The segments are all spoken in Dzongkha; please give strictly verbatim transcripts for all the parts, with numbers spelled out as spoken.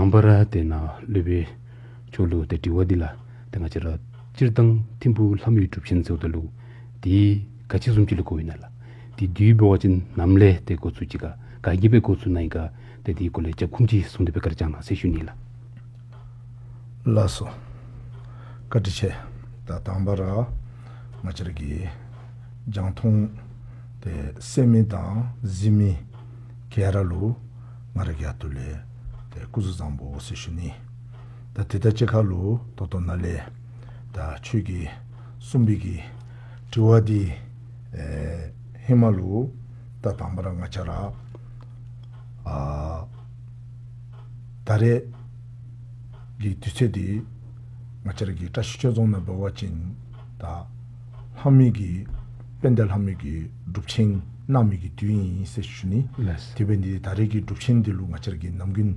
དང་པ་ར་ཏེ་ནཱ་སློབ་དཔོན་མཆོག་ལུ་ཏེ་དྲི་བ་འདི་ལགས། ཏེ་ང་བཅས་ར་སྤྱིར་བཏང་ཐིམ་ཕུག་ལྷ་མོའི་སྒྲུབ་ཆེན་ཟེརཝ་ད་ལུ་འདི་ག་ཅི་བཟུམ་ཅིག་ལུ་གོཝ་ཨིན་ན་ལགས། འདི་བསྡུ་འབད་བ་ཅིན་ནམ་ལས་ཏེ་འགོ་བཙུགས་ཅི་ག་ག་གིས་སྦེ་འགོ་བཙུགས་གནང་ཡི་ག། ཏེ་འདི་སྐོར་ལས་རྒྱབ་ཁུངས་ཅིག་གསུངས་ཏེ་སྦེ་བཀའ་དྲིན་བསྐྱང་གནང་ཟེར་ཞུ་ནི་ལགས། ལགས་སོ། བཀའ་དྲིན་ཆེ། ད་དང་པ་ར་ང་བཅས་ར་གི་རྒྱང་མཐོང་ཏེ་གསན་མི་དང་གཟིགས་མི་ག་ར་ལུ་ང་ར་གི་ཁ་ཐུག་ལས་ཏེ་སྐུ་གཟུགས་བཟང་པོ་ཟེར་ཞུ་ནི། ད་དེ་དང་གཅིག་ཁར་ལུ་ད་ལྟོ་ནཱ་ལས་ད་ཁྱོད་ཀྱིས་གསུངས་པའི་གི་དྲི་བ་འདི་ཨེ་ཧེ་མ་ལུ་ད་དང་པ་ར་ང་བཅས་ར་ཨ་ད་རེས་ཀྱི་དུས་ཚོད་འདི་ང་བཅས་ར་གི་བཀྲ་ཤིས་ཆོས་རྫོང་ནང་འབད་བ་ཅིན་ད་ལྷ་མོའི་གི་དཔལ་ལྡན་ལྷ་མོའི་གི་སྒྲུབ་ཆེན་གནང་མི་གི་དུས་ཨིན་ཟེར་ཞུ་ནི། ལགས། དེ་འབད་ནི་འདི་ད་རེས་ཀྱི་སྒྲུབ་ཆེན་འདི་ལུ་ང་བཅས་ར་གི་ནམ་རྒྱུན་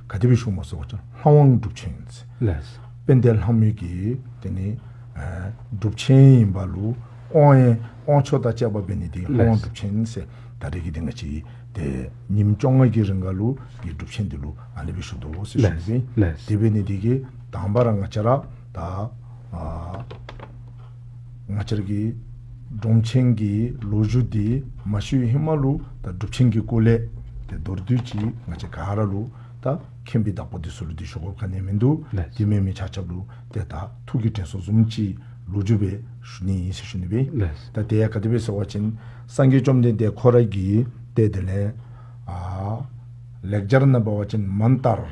ག་དེ་སྦེ་ཞུཝ་སྨོ་ཟེར་བ་ཅིན་ལྷ་དབང་སྒྲུབ་ཆེན་ཟེར། ལགས། དཔལ་ལྡན་ལྷ་མོའི་གི་དེ་ནི་ཨ་སྒྲུབ་ཆེན་ཨིན་པ་ལུ་དབང་ཡང་དབང་ཆོག་དང་བཅས་པ་འབད་ནི་འདི་ལྷ་དབང་སྒྲུབ་ཆེན་ཟེར། ད་རེས་ཀྱི་འདི་ང་བཅས་ཏེ་ཉིནམ་བཅོ་ལྔ་གི་རིང་ཁར་ལུ་གི་སྒྲུབ་ཆེན་འདི་ལུ་ཨ་ནི་སྦེ་ཞུ་དོ་ཟེར་ཞུ་ནི། ལགས། དེ་འབད་ནི་འདི་གིས་དང་པ་ར་ང་བཅས་ར་ད་ཨ་ང་བཅས་ར་གི་སྒྲུབ་ཆེན་གྱི་ལོ་རྒྱུས་འདི་མ་ཞུ་བའི་ཧེ་མ་ལུ་ད་སྒྲུབ་ཆེན་གྱི་སྐོར་ལས་ཏེ་མདོར་བསྡུས་ཅིག་ང་བཅས་ག་ར་ལུ་ད་མཁྱེན་པའི་བདག་པོ་འདི་ཚུ་ལུ་འདི་ཞུ་དགོཔ་ག་ནི་ཡང་མིན་འདུག། ལགས། འདི་མེན་མི་ཆ་ཁྱབ་ལུ་ཏེ་ད་ཐུགས་ཀྱི་དྲན་གསོ་བཟུམ་ཅིག་ལོ་རྒྱུས་སྦེ་ཞུ་ནི་ཨིན་ཟེར་ཞུ་ནི་སྦེ། ལགས། ད་དེ་ཡང་ག་དེ་སྦེ་ཟེར་བ་ཅིན་སངས་རྒྱས་བཅོམ་ལྡན་འདས་ཁོ་ར་གི་ཏེ་དེ་ལས་ཨ་ལེགས་སྦྱར་ནང་འབད་བ་ཅིན་མནྟར།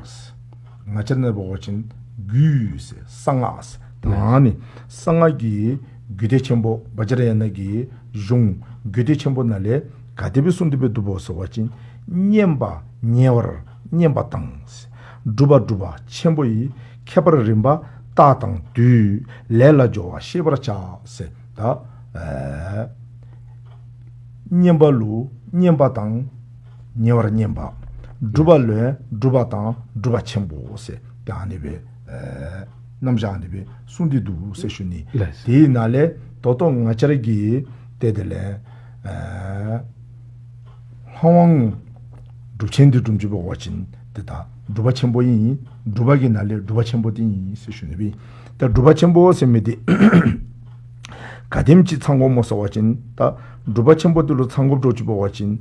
ང་བཅས་ནང་འབད་བ་ཅིན་རྒྱུད་ཟེར་གསང་སྔགས་ཟེར། ད་ཨ་ནི་གསང་སྔགས་ཀྱི་རྒྱུད་སྡེ་ཆེན་པོ་བཛྲ་ཡ་ན་གི་གཞུང་རྒྱུད་སྡེ་ཆེན་པོ་ནང་ལས་ག་དེ་སྦེ་གསུངས་ཏེ་སྦེ་འདུག་སྨོ་ཟེར་བ་ཅིན་བསྙེན་པ་ཉེ་བར་བསྙེན་པ་དང་། སྒྲུབ་པ་སྒྲུབ་པ་ཆེན་པོ་ཡི། ཁྱད་པར་རིམ་པ་རྟགས་དང་དུས། ལས་ལ་སྦྱོར་བ་ཤེས་པར་བྱ་ཟེར། ད་ཨེ་བསྙེན་པ་ལུ་བསྙེན་པ་དང་ཉེ་བར་བསྙེན་པ། སྒྲུབ་པ་ལུ་སྒྲུབ་པ་དང་སྒྲུབ་པ་ཆེན་པོ་ཟེར། ད་ཨ་ནི་སྦེ་ཨེ་རྣམ་གཞག་ཨ་ནི་སྦེ་གསུངས་ཏེ་འདུག་ཟེར་ཞུ་ནི། ལགས། དེའི་ནང་ལས་ད་ལྟོ་ང་བཅས་ར་གི་ཏེ་དེ་ལས་ཨེ་ལྷ་དབང་སྒྲུབ་ཆེན་འདི་བཟུམ་ཅིག་འབད་བ་ཅིན་ཏེ་ད་སྒྲུབ་པ་ཆེན་པོ་ཨིན། སྒྲུབ་པ་གི་ནང་ལས་སྒྲུབ་པ་ཆེན་པོ་འདི་ཨིན་ཟེར་ཞུ་ནི་སྦེ། ད་སྒྲུབ་པ་ཆེན་པོ་ཟེར་མི་འདི་ག་དེམ་ཅིག་ཚང་དགོཔ་སྨོ་ཟེར་བ་ཅིན་ད་སྒྲུབ་པ་ཆེན་པོ་འདི་ལུ་ཚང་དགོཔ་འདྲཝ་ཅིག་འབད་བ་ཅིན་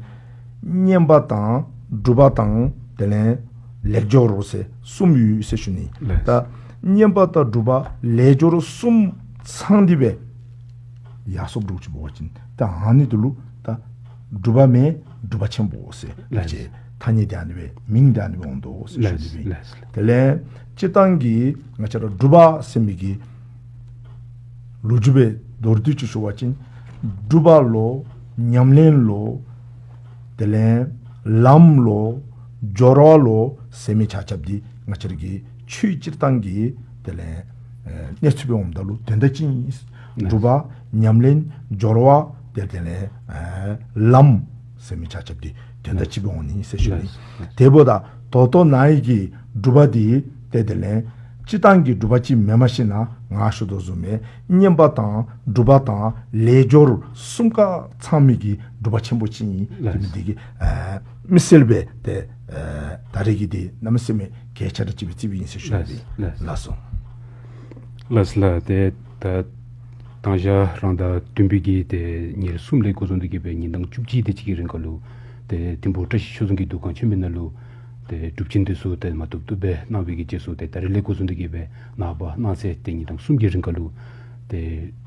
བསྙེན་པ་དང་སྒྲུབ་པ་དང་དེ་ལས་ལས་སྦྱོར་ཟེར་གསུམ་ཡོད་ཟེར་ཞུ་ནི། ལགས། ད་བསྙེན་པ་དང་སྒྲུབ་པ་ལས་སྦྱོར་གསུམ་ཚང་སྟེ་སྦེ་ཡར་སོཔ་འདྲཝ་ཅིག་འབད་བ་ཅིན་ད་ཨ་ནི་འདི་ལུ་ད་སྒྲུབ་པ་མེན་སྒྲུབ་པ་ཆེན་པོ་ཟེར། ལགས། ཅེས་ཐ་སྙད་འདི་ཨ་ནི་སྦེ་མིང་འདི་ཨ་ནི་སྦེ་འོང་དོ་ཟེར་ཞུ་ནི་སྦེ། ལགས། དེ་ལས་སྤྱིར་བཏང་གི་ང་བཅས་ར་སྒྲུབ་པ་ཟེར་མི་གི་ལོ་རྒྱུས་སྦེ་མདོར་བསྡུས་ཅིག་ཞུ་བ་ཅིན་སྒྲུབ་པ་ལུ་ཉམས་ལེན་ལུ་དེ་ལས་ལམ་ལུ་སྦྱོར་བ་ལུ་ཟེར་མི་ཆ་ཁྱབ་འདི་ང་བཅས་ར་གི་ཆོས་སྤྱིར་བཏང་གི་དེ་ལས་ཨེ་གནས་ཚུལ་སྦེ་འོངམ་ད་ལུ་དོན་དག་གཅིག་ཨིན། ལགས། སྒྲུབ་པ་ཉམས་ལེན་སྦྱོར་བ་དེ་དེ་ལས་ཨེ་ལམ་ཟེར་མི་ཆ་ཁྱབ་འདི་དོན་དག་གཅིག་སྦེ་འོང་ནི་ཟེར་ཞུ་ནི། ལགས། དེ་འབདཝ་ད་ད་ལྟོ་ནཱ་གི་སྒྲུབ་པ་འདི་ཏེ་དེ་ལས་སྤྱིར་བཏང་གི་སྒྲུབ་པ་ཅིག་མེནམ་ཞིན་ན་ང་ཞུ་དོ་བཟུམ་སྦེ་བསྙེན་པ་དང་སྒྲུབ་པ་དང་ལས་སྦྱོར་གསུམ་ཀ་ཚང་མི་གི་སྒྲུབ་པ་ཆེན་པོ་ཅིག་ཨིན། ལགས། དེ་མི་འདི་གིས་ཨེ་མི་སེར་སྦེ་ཏེ་ཨེ་ད་རེས་ཀྱི་འདི་གནམ་མེད་ས་མེད་གལ་ཆེ་དྲགས་ཅིག་སྦེ་བརྩིཝ་ཨིན་ཟེར་ཞུ་ནི། ལགས། ལགས། ལགས་སོ། ལགས་ལགས། ཏེ་ད་མདང་ཞག་རང་ཟླ་བདུན་པའི་གི་ཏེ་ཉེར་གསུམ་ལས་འགོ་བཟུང་སྟེ་གི་སྦེ་ཉིན་གྲངས་བཅུ་གཅིག་དེ་ཅིག་གི་རིང་ཁར་ལུ་ཏེ་ཐིམ་ཕུག་བཀྲ་ཤིས་ཆོས་རྫོང་གི་འདུ་ཁང་ཆེན་མོའི་ནང་ལུ་ཏེ་སྒྲུབ་ཆེན་འདི་ཚུ་ཏེ་མ་བཏུབ་བཏུབ་སྦེ་གནང་བའི་གི་རྗེས་སུ་ཏེ་ད་རེས་ལས་འགོ་བཟུང་སྟེ་གི་སྦེ་ནངས་པ་གནངས་ཚེ་ཏེ་ཉིན་གྲངས་གསུམ་གྱི་རིང་ཁར་ལུ་ཏེ་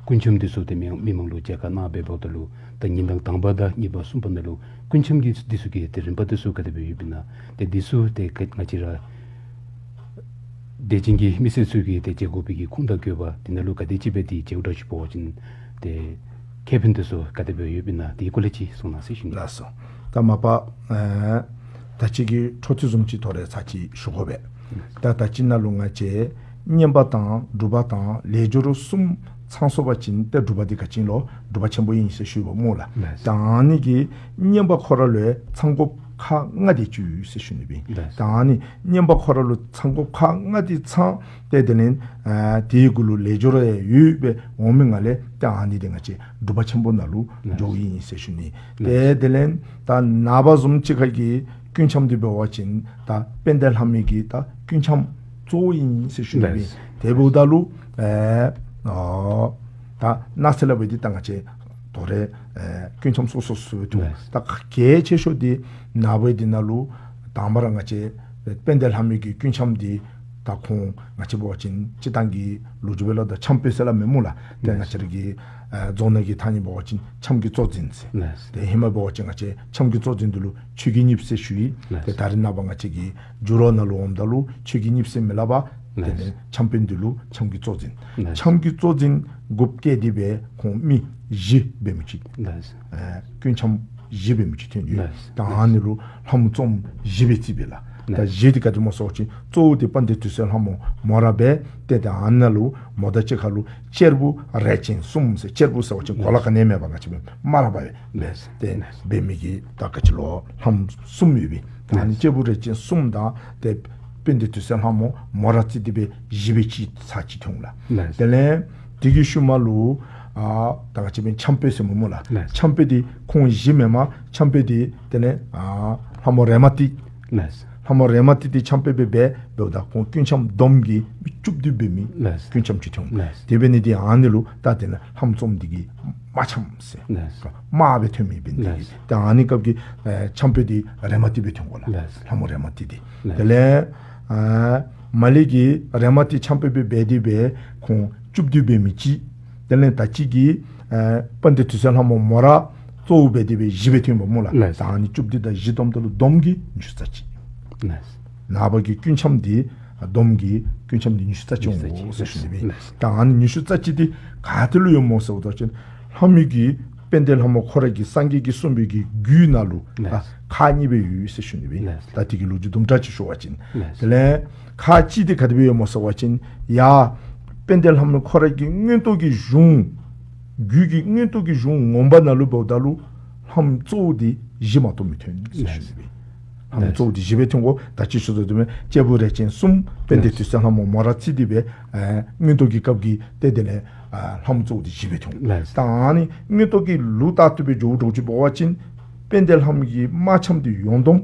སྐུ་འཆམ་འདི་ཚུ་ཏེ་མི་མི་མང་ལུ་མཇལ་ཁ་གནང་སྦེ་འབདཝ་ད་ལུ་ད་ཉིན་གྲངས་དང་པ་དང་གཉིས་པ་གསུམ་པ་ནང་ལུ་སྐུ་འཆམ་གྱི་འདི་ཚུ་གི་ཏེ་རིམ་པ་འདི་ཚུ་ག་དེ་སྦེ་ཡོདཔ་ཨིན་ན། ཏེ་འདི་ཚུ་ཏེ་ང་བཅས་ར་དད་ཅན་གྱི་མི་སེར་ཚུ་གིས་ཏེ་མཇལ་དགོ་པའི་གི་ཁུངས་དང་དགོས་པ་འདི་ནང་ལུ་ག་དེ་ཅིག་སྦེ་ཏེ་མཇལཝ་འདྲཝ་ཅིག་འབད་བ་ཅིན་ཏེ་ཁེ་ཕན་འདི་ཚུ་ག་དེ་སྦེ་ཡོདཔ་ཨིན་ན་དེའི་སྐོར་ལས་ཅིག་གསུང་གནང་ཟེར་ཞུ་ནི། ལགས་སོ། ད་མ་པ་ཨེ་ད་ཅི་གི་འཕྲོ་མཐུད་བཟུམ་ཅིག་ཐོ་རེ་ཚར་ཅིག་ཞུ་དགོ་པས། ད་ད་ཅི་ནང་ལུ་ང་བཅས་བསྙེན་པ་དང་སྒྲུབ་པ་དང་ལས་སྦྱོར་གསུམ་ཚང་སོང་པ་ཅིན་ཏེ་སྒྲུབ་པ་འདི་ག་ཅི་ཨིན་ལོ། སྒྲུབ་པ་ཆེན་པོ་ཨིན་ཟེར་ཞུ་བ་སྨོ་ལགས། ལགས། ད་ཨ་ནི་གི་བསྙེན་པ་ཁོ་ར་ལུ་ཡང་ཚང་དགོཔ་ཁག་ལྔ་དེ་ཅིག་ཡོད་ཟེར་ཞུ་ནི་སྦེ། ལགས། ད་ཨ་ནི་བསྙེན་པ་ཁོ་ར་ལུ་ཚང་དགོཔ་ཁག་ལྔ་དེ་ཚང་སྟེ་དེ་ལས་ཨ་དེའི་གུ་ལུ་ལས་སྦྱོར་ཡང་ཡོདཔ་སྦེ་འོང་མི་ནང་ལས་ད་ཨ་ནི་འདི་ང་བཅས་སྒྲུབ་པ་ཆེན་པོ་ནང་ལུ་ལགས། འགྱོཝ་ཨིན་ཟེར་ཞུ་ནི། ལགས། ཏེ་དེ་ལས་ད་ནངས་པ་བཟུམ་ཅིག་ཁར་གྱི་སྐུ་འཆམ་འདི་འབད་བ་ཅིན་ད་དཔལ་ལྡན་ལྷ་མོའི་གི་ད་ སྐུ་འཆམ་གཙོ་བོ་ཨིན་ཟེར་ཞུ་ནི་ཨིན། ལགས། དེ་འབདཝ་ད་ལུ་ཨེ་ཨོ་ད་ནགས་ཚལ་ལ་འབད་དེ་ད་ང་བཅས་དོ་རུང་ཨེ་སྐུ་འཆམ་སོ་སོ་སོ་སྦེ་འཐུང་། ལགས། ད་གལ་ཆེ་ཤོས་འདི་ནངས་པ་འདི་ནང་ལུ་དང་པ་ར་ང་བཅས་དཔལ་ལྡན་ལྷ་མོའི་གི་སྐུ་འཆམ་འདི་ད་ཁོང་ང་བཅས་འབད་བ་ཅིན་སྤྱིར་བཏང་གི་ལོ་རྒྱུས་འབད་ལུ་ད་འཆམ་དཔོན་ཟེར་སླབ་མས་སྨོ་ལགས། ཏེ་ལགས། ང་བཅས་ར་གི་ཨེ་རྫོང་ནང་གི་ཐ་སྙད་འབད་བ་ཅིན་འཆམ་གྱི་གཙོ་འཛིན་ཟེར། ལགས། ཏེ་ཧེ་མ་འབད་བ་ཅིན་ང་བཅས་འཆམ་གྱི་གཙོ་འཛིན་འདི་ལུ་ཆོས་ཀྱི་གཉེརཔ་ཟེར་ཞུ་ཡི། ལགས། ཏེ་ད་རེས་ནངས་པ་ང་བཅས་ཀྱི་འགྱུར་བ་ནང་ལུ་འོངམ་ད་ལུ་ཆོས་ཀྱི་གཉེརཔ་ཟེར་མི་སླབ་པར། ལགས། ཏེ་ནི་འཆམ་དཔོན་འདི་ལུ་འཆམ་གྱི་གཙོ་འཛིན། ལགས། འཆམ་གྱི་གཙོ་འཛིན་དགུ་བཀལ་ཏེ་སྦེ་ཁོང་མི་བཞི་འབད་མི་ཅིག། ལགས། ཨེ་སྐུ་འཆམ་བཞི་འབད་མི་ཅིག་ཐོན་ཡོད། ལགས། ད་ཨ་ནི་ལུ་ལྷ་མོ་རྩོམ་བཞི་སྦེ་རྩིས་པས་ལགས། ད་ལགས། བཞི་འདི་ག་དེ་སྨོ་ཟེར་བ་ཅིན་གཙོ་བོ་འདི་དཔལ་ལྡན་དུད་སོལ་ལྷ་མོ་མོ་ར་སྦེ། ཏེ་ད་ཨ་ནཱ་ལུ་མོ་དང་གཅིག་ཁར་ལུ་གཅེར་བུ་རས་ཆེན་གསུམ་ཟེར། གཅེར་བུ་ཟེར་བ་ཅིན་གོ་ལ་ག་ནི་ཡང་མེད་པར་ང་བཅས་མི་དམར་པ་སྦེ། ལགས། ཏེ་ལགས། འབད་མི་གི་ད་ག་ཅི་ལོ་ལྷ་མོ་གསུམ་ཡོད་པས། ད་ཨ་ནི། ལགས། གཅེར་བུ་རས་ཆེན་གསུམ་དང་ཏེ་དཔལ་ལྡན་དུད་སོལ་ལྷ་མོ་མོ་ར་རྩིས་ཏེ་སྦེ་བཞི་སྦེ་ཅིག་ཚར་ཅིག་ཐོན་ལགས། ལགས། དེ་ལས་དེ་གི་ཤུལ་མ་ལུ་ཨ་ད་ག་ཅི་སྦེ་འཆམ་དཔོན་ཟེར་སྨོ་སྨོ་ལགས། ལགས། འཆམ་དཔོན་འདི་ཁོང་བཞི་མེན་པར་འཆམ་དཔོན་འདི་དེ་ལས་ཨ་ལྷ་མོ་རེ་མ་ཏི། ལགས། ལྷ་མོ་རེ་མ་ཏི་འདི་འཆམ་དཔོན་སྦེ་འབད་འབདཝ་ད་ཁོང་སྐུ་འཆམ་བསྡོམས་ཀྱིས་མི་བཅུ་བདུན་འབད་མི། ལགས། སྐུ་འཆམ་ཅིག་ཐོན། ལགས། དེ་འབད་ནི་འདི་ཨ་ནི་ལུ་ད་དེ་ལས་ལྷ་མོ་རྩོམ་འདི་གིས་དམར་འཆམ་ཟེར། ལགས། དམར་སྦེ་ཐོན་མི་འབད་ནི་འདི་གིས། ལགས། ད་ཨ་ནི་སྐབས་ཀྱི་ཨེ་འཆམ་དཔོན་འདི་རེ་མ་ཏི་སྦེ་ཐོན་དགོ་ལགས། ལགས། ལྷ་མོ་རེ་མ་ཏི་འདི། ལགས། དེ་ལས་ཨ་མ་ལས་ཀྱི་རེ་མ་ཏི་འཆམ་དཔོན་སྦེ་འབད་དེ་སྦེ་ཁོང་བཅུ་བདུན་འབད་མི་ཅིག། དེ་ལས་ད་ཅི་གི་ཨེ་དཔལ་ལྡན་དུད་སོལ་ལྷ་མོ་མོ་ར་གཙོ་བོ་འབད་དེ་སྦེ་བཞི་སྦེ་ཐོན་པ་སྨོ་ལགས། ལགས། ད་ཨ་ནི་བཅུ་བདུན་དང་བཞི་བསྡོམས་ད་ལུ་བསྡོམས་ཀྱིས་ཉི་ཤུ་རྩ་གཅིག། ལགས། ནངས་པ་གི་སྐུ་འཆམ་འདི་བསྡོམས་ཀྱིས་སྐུ་འཆམ་འདི་ཉི་ཤུ་རྩ་གཅིག་འོང་དགོ་ཟེར་ཞུ་ནི་སྦེ། ལགས། ད་ཨ་ནི་ཉི་ཤུ་རྩ་གཅིག་འདི་ག་ཏེ་ལུ་ཡོད་སྨོ་ཟེར་བ་ཅིན་ལྷ་མོ་གི་དཔལ་ལྡན་ལྷ་མོ་ཁོ་ར་གི་སངས་རྒྱས་ཀྱིས་གསུངས་པའི་གི་རྒྱུད་ནང་ལུ། ལགས། ད་ཁག་གཉིས་སྦེ་ཡོད་ཟེར་ཞུ་ནི་སྦེ། ལགས། ད་དེ་གི་ལོ་རྒྱུས་དུམ་གྲ་ཅིག་ཞུ་བ་ཅིན། ལགས། དེ་ལས་ཁག་གཅིག་འདི་ག་དེ་སྦེ་ཡོད་སྨོ་ཟེར་བ་ཅིན་ཡ་དཔལ་ལྡན་ལྷ་མོ་ཁོ་ར་གི་མངོན་རྟོགས་ཀྱི་གཞུང་རྒྱུད་ཀྱི་མངོན་རྟོགས་ཀྱི་གཞུང་ངོ་མ་ནང་ལུ་འབདཝ་ད་ལུ་ལྷ་མོ་གཙོ་བོ་འདི་བཞི་མ་གཏོགས་མི་ཐོན་ཟེར་ཞུ་ནི་སྦེ། ལྷ་མོ་གཙོ་བོ་འདི་བཞི་སྦེ་ཐོན་དགོ། ད་ཅི་ཞུ་དོ་བཟུམ་སྦེ་གཅེར་བུ་རས་ཆེན་གསུམ། དཔལ་ལྡན་དུད་སོལ་ལྷ་མོ་མོ་ར་རྩིས་ཏེ་སྦེ་ཨེ་མངོན་རྟོགས་ཀྱི་སྐབས་ཀྱི་ཏེ་དེ་ལས་ཨ་ལྷ་མོ་གཙོ་བོ་འདི་བཞི་སྦེ་ཐོན། ལགས། ད་ཨ་ནི་མངོན་རྟོགས་ཀྱི་ལུགས་ལྟར་དུ་སྦེ་འགྱོཝ་འདྲཝ་ཅིག་འབད་བ་ཅིན་དཔལ་ལྡན་ལྷ་མོ་གི་དམར་འཆམ་འདི་ཡོངས་བསྡོམས་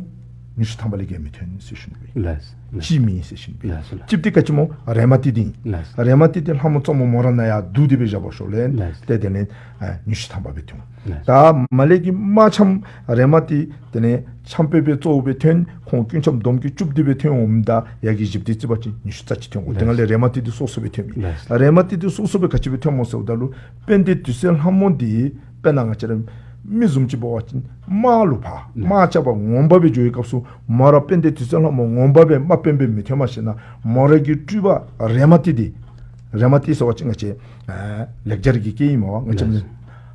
ཉི་ཤུ་ཐམ་པ་ལས་བརྒལ་མི་ཐོན་ཟེར་ཞུ་ནི་སྦེ། ལགས། ལགས། གཅིག་མེད་ཟེར་ཞུ་ནི་སྦེ། ལགས་སོ། ལགས། གཅིག་འདི་ག་ཅི་སྨོ་རེ་མ་ཏི་འདི་ཨིན། ལགས། རེ་མ་ཏི་འདི་ལྷ་མོ་གཙོ་མོ་མོ་ར་ནང་ཡར་བསྡུ་སྟེ་སྦེ་བཞག་པ་ཤོ་ལེན། ལགས། ཏེ་དེ་ལས་ཨ་ཉི་ཤུ་ཐམ་པ་སྦེ་ཐོན། ལགས། ད་མ་ལས་ཀྱི་དམར་འཆམ་རེ་མ་ཏི་དེ་ལས་འཆམ་དཔོན་སྦེ་གཙོ་བོ་སྦེ་ཐོན། ཁོང་སྐུ་འཆམ་བསྡོམས་ཀྱིས་བཅུ་བདུན་སྦེ་ཐོན་འོངམ་ད་ཡར་གྱི་བཞི་བདུན་རྩིས་པ་ཅིན་ཉི་ཤུ་རྩ་གཅིག་ཐོན་དགོ། ལགས། དེ་སྒང་ལས་རེ་མ་ཏི་འདི་སོ་སོ་སྦེ་ཐོན་མི། ལགས། རེ་མ་ཏི་འདི་སོ་སོ་སྦེ་ག་ཅི་སྦེ་ཐོན་སྨོ་ཟེརཝ་ད་ལུ་དཔལ་ལྡན་དུད་སོལ་ལྷ་མོ་འདི་དཔེར་ན་ང་བཅས་ར་མི་བཟུམ་ཅིག་འབད་བ་ཅིན་དམག་ལུ་ཕར་ལགས། དམག་རྐྱབ་པར་ངོ་མ་སྦེ་འགྱོ་བའི་སྐབས་སུ་མོ་ར་དཔལ་ལྡན་དུད་སོལ་ལྷ་མོ་ངོ་མ་སྦེ་དམག་དཔོན་སྦེ་མི་ཐོན་པར་ཞིན་ན་མོ་ར་གི་སྤྲུལ་པ་རེ་མ་ཏི་འདི། རེ་མ་ཏི་ཟེར་བ་ཅིན་ང་བཅས་ཨ་ལེགས་སྦྱར་གྱི་སྐད་ཨིན་མས། ང་བཅས་ལགས།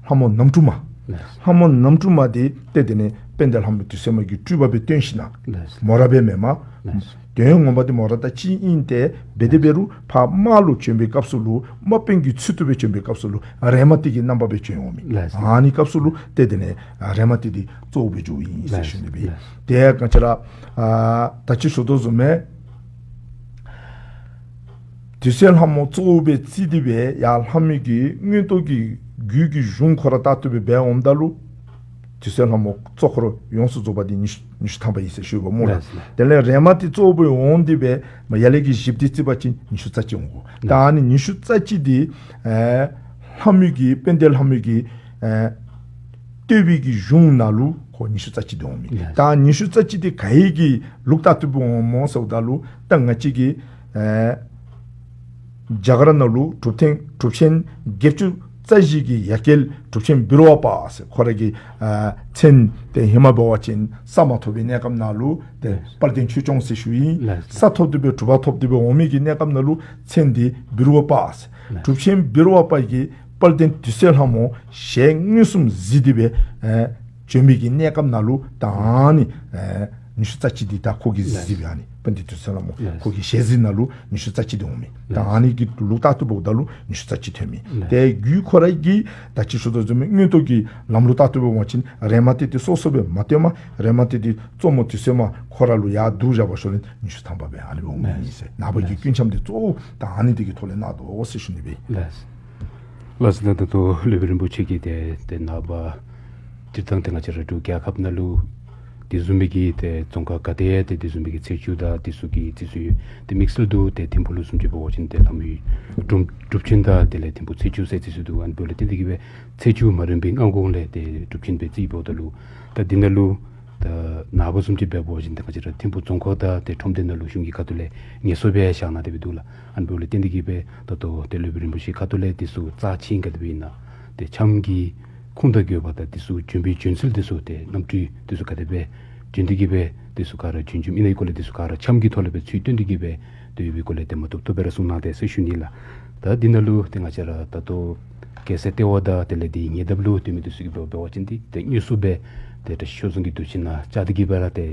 ལྷ་མོ་ནམ་གྲུ་མ། ལགས། ལྷ་མོ་ནམ་གྲུ་མ་འདི་ཏེ་དེ་ལས་དཔལ་ལྡན་ལྷ་མོ་དུད་སོལ་མ་གི་སྤྲུལ་པ་སྦེ་སྟོན་ཞིན་ན། ལགས། མོ་ར་སྦེ་མེན་པར། ལགས། དོན་ངོ་མ་འདི་མོ་ར་དང་གཅིག་ཨིན། ཏེ་འབད་དེ་འབད་རུང་ཕར་དམག་ལུ་བྱོན་པའི་སྐབས་སུ་ལུ་དམག་དཔོན་གྱི་ཚུལ་དུ་སྦེ་བྱོན་པའི་སྐབས་སུ་ལུ་རེ་མ་ཏི་གི་རྣམ་པ་སྦེ་བྱོན་འོང་མི། ལགས། ཨ་ནི་སྐབས་སུ་ལུ་ཏེ་དེ་ལས་ཨ་རེ་མ་ཏི་འདི་གཙོ་བོ་སྦེ་འགྱོཝ་ཨིན་ཟེར་ཞུ་ནི་སྦེ། ལགས། དེ་ག་ཅི་ར་ཨ་ད་ཅི་ཞུ་དོ་བཟུམ་སྦེ་དུད་སོལ་ལྷ་མོ་གཙོ་བོ་སྦེ་རྩིས་ཏེ་སྦེ་ཡར་ལྷ་མོ་གི་མངོན་རྟོགས་ཀྱི་རྒྱུད་ཀྱི་གཞུང་ཁོ་ར་ལྟར་དུ་སྦེ་འབད་འོངམ་ད་ལུ་དུད་སོལ་ལྷ་མོ་གཙོ་འཁོར་ཡོངས་སུ་རྫོགས་པ་འདི་ཉི་ཤུ་ཉི་ཤུ་ཐམ་པ་ཨིན་ཟེར་ཞུ་བ་སྨོ་ལགས། ལགས། དེ་ལས་རེ་མ་ཏི་གཙོ་བོ་འོང་སྟེ་སྦེ་མར་ཡར་ལས་ཀྱི་བཞི་བདུན་རྩིས་པ་ཅིན་ཉི་ཤུ་རྩ་གཅིག་འོང་དགོ། ད་ཨ་ནི་ཉི་ཤུ་རྩ་གཅིག་འདི་ཨེ་ལྷ་མོ་གི་དཔལ་ལྡན་ལྷ་མོ་གི་ཨེ་བསྟོད་པའི་གི་གཞུང་ནང་ལུ་ཁོ་ཉི་ཤུ་རྩ་གཅིག་འདི་འོང་མི། ལགས། ད་ཉི་ཤུ་རྩ་གཅིག་འདི་ག་གི་ལུགས་ལྟར་དུ་སྦེ་འོང་སྨོ་ཟེརཝ་ད་ལུ་ད་ང་བཅས་ཀྱི་ཨེ་རྒྱ་གར་ནང་ལུ་གྲུབ་ཆེན་གྲུབ་ཆེན་བརྒྱད་ཅུ་རྩ་བཞི་གི་ཡ་གྱལ་གྲུབ་ཆེན་བི་རུ་ཝ་པ་ཟེར་ཁོ་ར་གི་ཨ་མཚན་ཏེ་ཧེ་མ་འབད་བ་ཅིན་ས་མ་ཐོབ་པའི་གནས་སྐབས་ནང་ལུ་ཏེ་དཔལ་ལྡན་ཆོས་སྐྱོང་ཟེར་ཞུཝ་ཨིན། ལགས། ས་ཐོབ་སྟེ་སྦེ་གྲུབ་པ་ཐོབ་སྟེ་སྦེ་འོང་མི་གི་གནས་སྐབས་ནང་ལུ་མཚན་འདི་བི་རུ་ཝ་པ་ཟེར། ལགས། གྲུབ་ཆེན་བི་རུ་ཝ་པ་གིས་དཔལ་ལྡན་དུད་སོལ་ལྷ་མོ་ཞལ་མངོན་སུམ་གཟིགས་ཏེ་སྦེ་ཨེ་བྱོན་མི་གི་གནས་སྐབས་ནང་ལུ་ད་ཨ་ནི་ཨེ་ཉི་ཤུ་རྩ་གཅིག་འདི་ད་ཁོ་གིས་གཟིགས་གཟིགས་སྦེ་ཨ་ནི་དཔལ་ལྡན་དུད་སོལ་ལྷ་མོ་ལགས། ཁོ་གི་ཞལ་གཟིགས་ནང་ལུ་ཉི་ཤུ་རྩ་གཅིག་འདི་འོང་མི། ད་ཨ་ནི་གི་ལུགས་ལྟར་དུ་འབདཝ་ད་ལུ་ཉི་ཤུ་རྩ་གཅིག་ཐོན་མི། ལགས། ཏེ་རྒྱུད་ཁོ་ར་གི་ད་ཅི་ཞུ་དོ་བཟུམ་མའི་མངོན་རྟོགས་ཀྱི་ལམ་ལུགས་ལྟར་དུ་འབད་བ་ཅིན་རེ་མ་ཏི་འདི་སོ་སོ་སྦེ་མ་སྟོནམ་རེ་མ་ཏི་འདི་གཙོ་མོ་དུད་སོལ་མ་ཁོ་ར་ལུ་ཡར་བསྡུ་བཞག་པ་ཤོ་ལེན་ཉི་ཤུ་ཐམ་པ་སྦེ་ཨ་ནི་འོང་མི་ཨིན་ཟེར། ནངས་པ་གི་ལགས། སྐུ་འཆམ་འདི་གཙོ་བོ་ད་ཨ་ནི་འདི་གི་ཐོག་ལས་གནང་དོ་ཟེར་ཞུ་ནི་སྦེ། ལགས། ལགས་སོ། ད་ད་ལྟོ་སློབ་དཔོན་རིན་པོ་ཆེ་གིས་ཏེ་ཏེ་ནངས་པ་སྤྱིར་བཏང་ཏེ་ང་བཅས་ར་འབྲུག་རྒྱལ་ཁབ་ནང་ལུ་ དེ་བཟུམ་མའི་གི་ཏེ་རྫོང་ཁག་ག་ཏེ་ཡང་ཏེ་དེ་བཟུམ་མའི་གི་ཚེས་བཅུ་དང་དེ་ཚུ་གི་རྩི་སྲོལ་ཡོད། ཏེ་དམིགས་བསལ་དུ་ཏེ་ཐིམ་ཕུག་ལུ་བཟུམ་ཅིག་འབད་བ་ཅིན་ཏེ་ལྷ་མོའི་སྒྲུབ་སྒྲུབ་ཆེན་དང་དེ་ལས་ཐིམ་ཕུག་ཚེས་བཅུ་ཟེར་རྩི་སྲོལ་འདུག། ཨ་ནི་འབདཝ་ལས་བརྟེན་ཏེ་གིས་སྦེ་ཚེས་བཅུ་མ་རན་པའི་སྔ་གོང་ལས་ཏེ་སྒྲུབ་ཆེན་སྦེ་རྩིཝ་ད་ལུ་ད་འདི་ནང་ལུ་ད་ནངས་པ་བཟུམ་ཅིག་འབད་བ་ཅིན་ད་ང་བཅས་ར་ཐིམ་ཕུག་རྫོང་ཁག་དང་ཏེ་ཁྲོམ་སྡེ་ནང་ལུ་གཞུང་གི་ཁ་ཐུག་ལས་ངལ་གསོ་སྦེ་བཞག་གནང་སྟེ་སྦེ་འདུག་ལགས། ཨ་ནི་འབདཝ་ལས་བརྟེན་ཏེ་གིས་སྦེ་ད་ལྟོ་ཏེ་སློབ་དཔོན་རིན་པོ་ཆེ་ཁ་ཐུག་ལས་དེ་ཚུ་རྩ་ཆེན་ག་དེ་སྦེ་ཨིན་ན་ཏེ་འཆམ་གྱི་ཁུངས་དང་དགོས་པ་དང་དེ་ཚུ་བྱོན་པའི་བྱོན་ཚུལ་དེ་ཚུ་ཏེ་གནམ་གྲུ་དེ་ཚུ་ག་དེ་སྦེ་བྱོན་ཏེ་གིས་སྦེ་དེ་ཚུ་ག་ར་བྱོན་བྱོནམ་ཨིན་ན་གི་སྐོར་ལས་དེ་ཚུ་ག་ར་འཆམ་གྱི་ཐོག་ལས་སྦེ་ཚུར་བཏོན་ཏེ་གིས་སྦེ་ཏེ་ཡོད་པའི་སྐོར་ལས་ཏེ་མ་བཏུབ་བཏུབ་སྦེ་ར་གསུང་གནང་སྟེ་ཟེར་ཞུ་ནི་ལགས། ད་འདི་ནང་ལུ་ཏེ་ང་བཅས་ར་ད་ལྟོ་རྒྱལ་སྲས་ལྟེ་བ་དང་དེ་ལས་འདི་ཉེ་འདབས་ལུ་སྡོད་མི་དེ་ཚུ་གིས་འབད་འབད་བ་ཅིན་འདི་ཏེ་དངོས་སུ་སྦེ་ཏེ་བཀྲ་ཤིས་ཆོས་རྫོང་གི་འདུ་ཁང་ནང་བཅར་ཏེ་གིས་སྦེ་ར་ཏེ་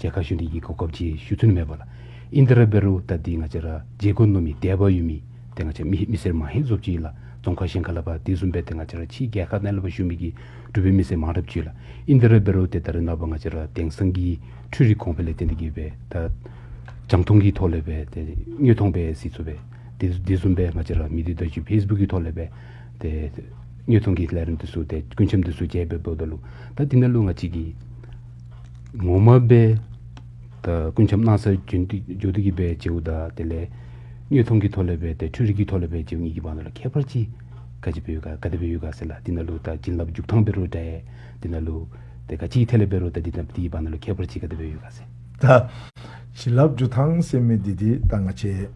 མཇལ་ཁ་ཞུ་ནི་གི་གོ་སྐབས་ཅིག་ཞུ་ཚུགས་ནི་མེད་པས་ལགས། ཨིན་ཏེ་ར་འབད་རུང་ད་འདི་ང་བཅས་ར་མཇལ་དགོ་མནོ་མི་དད་པ་ཡོད་མི་ཏེ་ང་བཅས་མི་མི་སེར་མང་ཧེང་ཟོབ་ཅིག་ལགས། རྫོང་ཁག་གཞན་ཁ་ལས་ཕར་དེ་བཟུམ་སྦེ་ཏེ་ང་བཅས་ར་ཕྱི་རྒྱལ་ཁབ་ནང་ལས་ཕར་བཞུགས་མི་གི་འབྲུག་པའི་མི་སེར་མང་རབས་ཅིག་ལགས། ཨིན་ཏེ་ར་འབད་རུང་ཏེ་ད་རེས་ནངས་པ་ང་བཅས་ར་དེང་སང་གི་འཕྲུལ་རིག་གོང་འཕེལ་ལས་བརྟེན་ཏེ་གིས་སྦེ་ད་རྒྱང་མཐོང་གི་ཐོག་ལས་སྦེ་ཏེ་དངོས་མཐོང་སྦེ་གཟིགས་ཚུགས་པས། དེ་དེ་བཟུམ་སྦེ་ང་བཅས་ར་མི་སྡེ་བརྡ་བརྒྱུད་ཕེསི་བུཀ་གི་ཐོག་ལས་སྦེ་ཏེ་དངོས་མཐོང་གི་ལས་རིམ་དེ་ཚུ་ཏེ་སྐུ་འཆམ་དེ་ཚུ་མཇལ་སྦེ་འབདཝ་ད་ལུ་ད་འདི་ནང་ལུ་ང་བཅས་ཀྱིས་ངོ་མ་སྦེ་ད་སྐུ་འཆམ་གནང་སར་བྱོན་ཏེ་འགྱོ་སྟེ་གིས་སྦེ་མཇལཝ་དང་དེ་ལས་དངོས་མཐོང་གི་ཐོག་ལས་སྦེ་ཏེ་འཕྲུལ་རིག་གི་ཐོག་ལས་སྦེ་མཇལཝ་གཉིས་ཀྱི་བར་ན་ལུ་ཁྱད་པར་ཅིག་ག་ཅི་སྦེ་ཡོད་ག་ག་དེ་སྦེ་ཡོད་ག་ཟེར་ལགས། འདི་ནང་ལུ་ད་བྱིན་རླབས་འཇུག་ཐངས་འབད་རུང་འདྲ་འདི་ནང་ལུ་ཏེ་ག་ཅི་ཐད་ལས་འབད་རུང་ད་འདི་དང་འདི་གི་བར་ན་ལུ་ཁྱད་པར་ཅིག་ག་དེ་སྦེ་ཡོད་ག་ཟེར། ད་བྱིན་རླབས་འཇུག་ཐངས་ཟེར་མི་འདི་འདི་ད་ང་བཅས་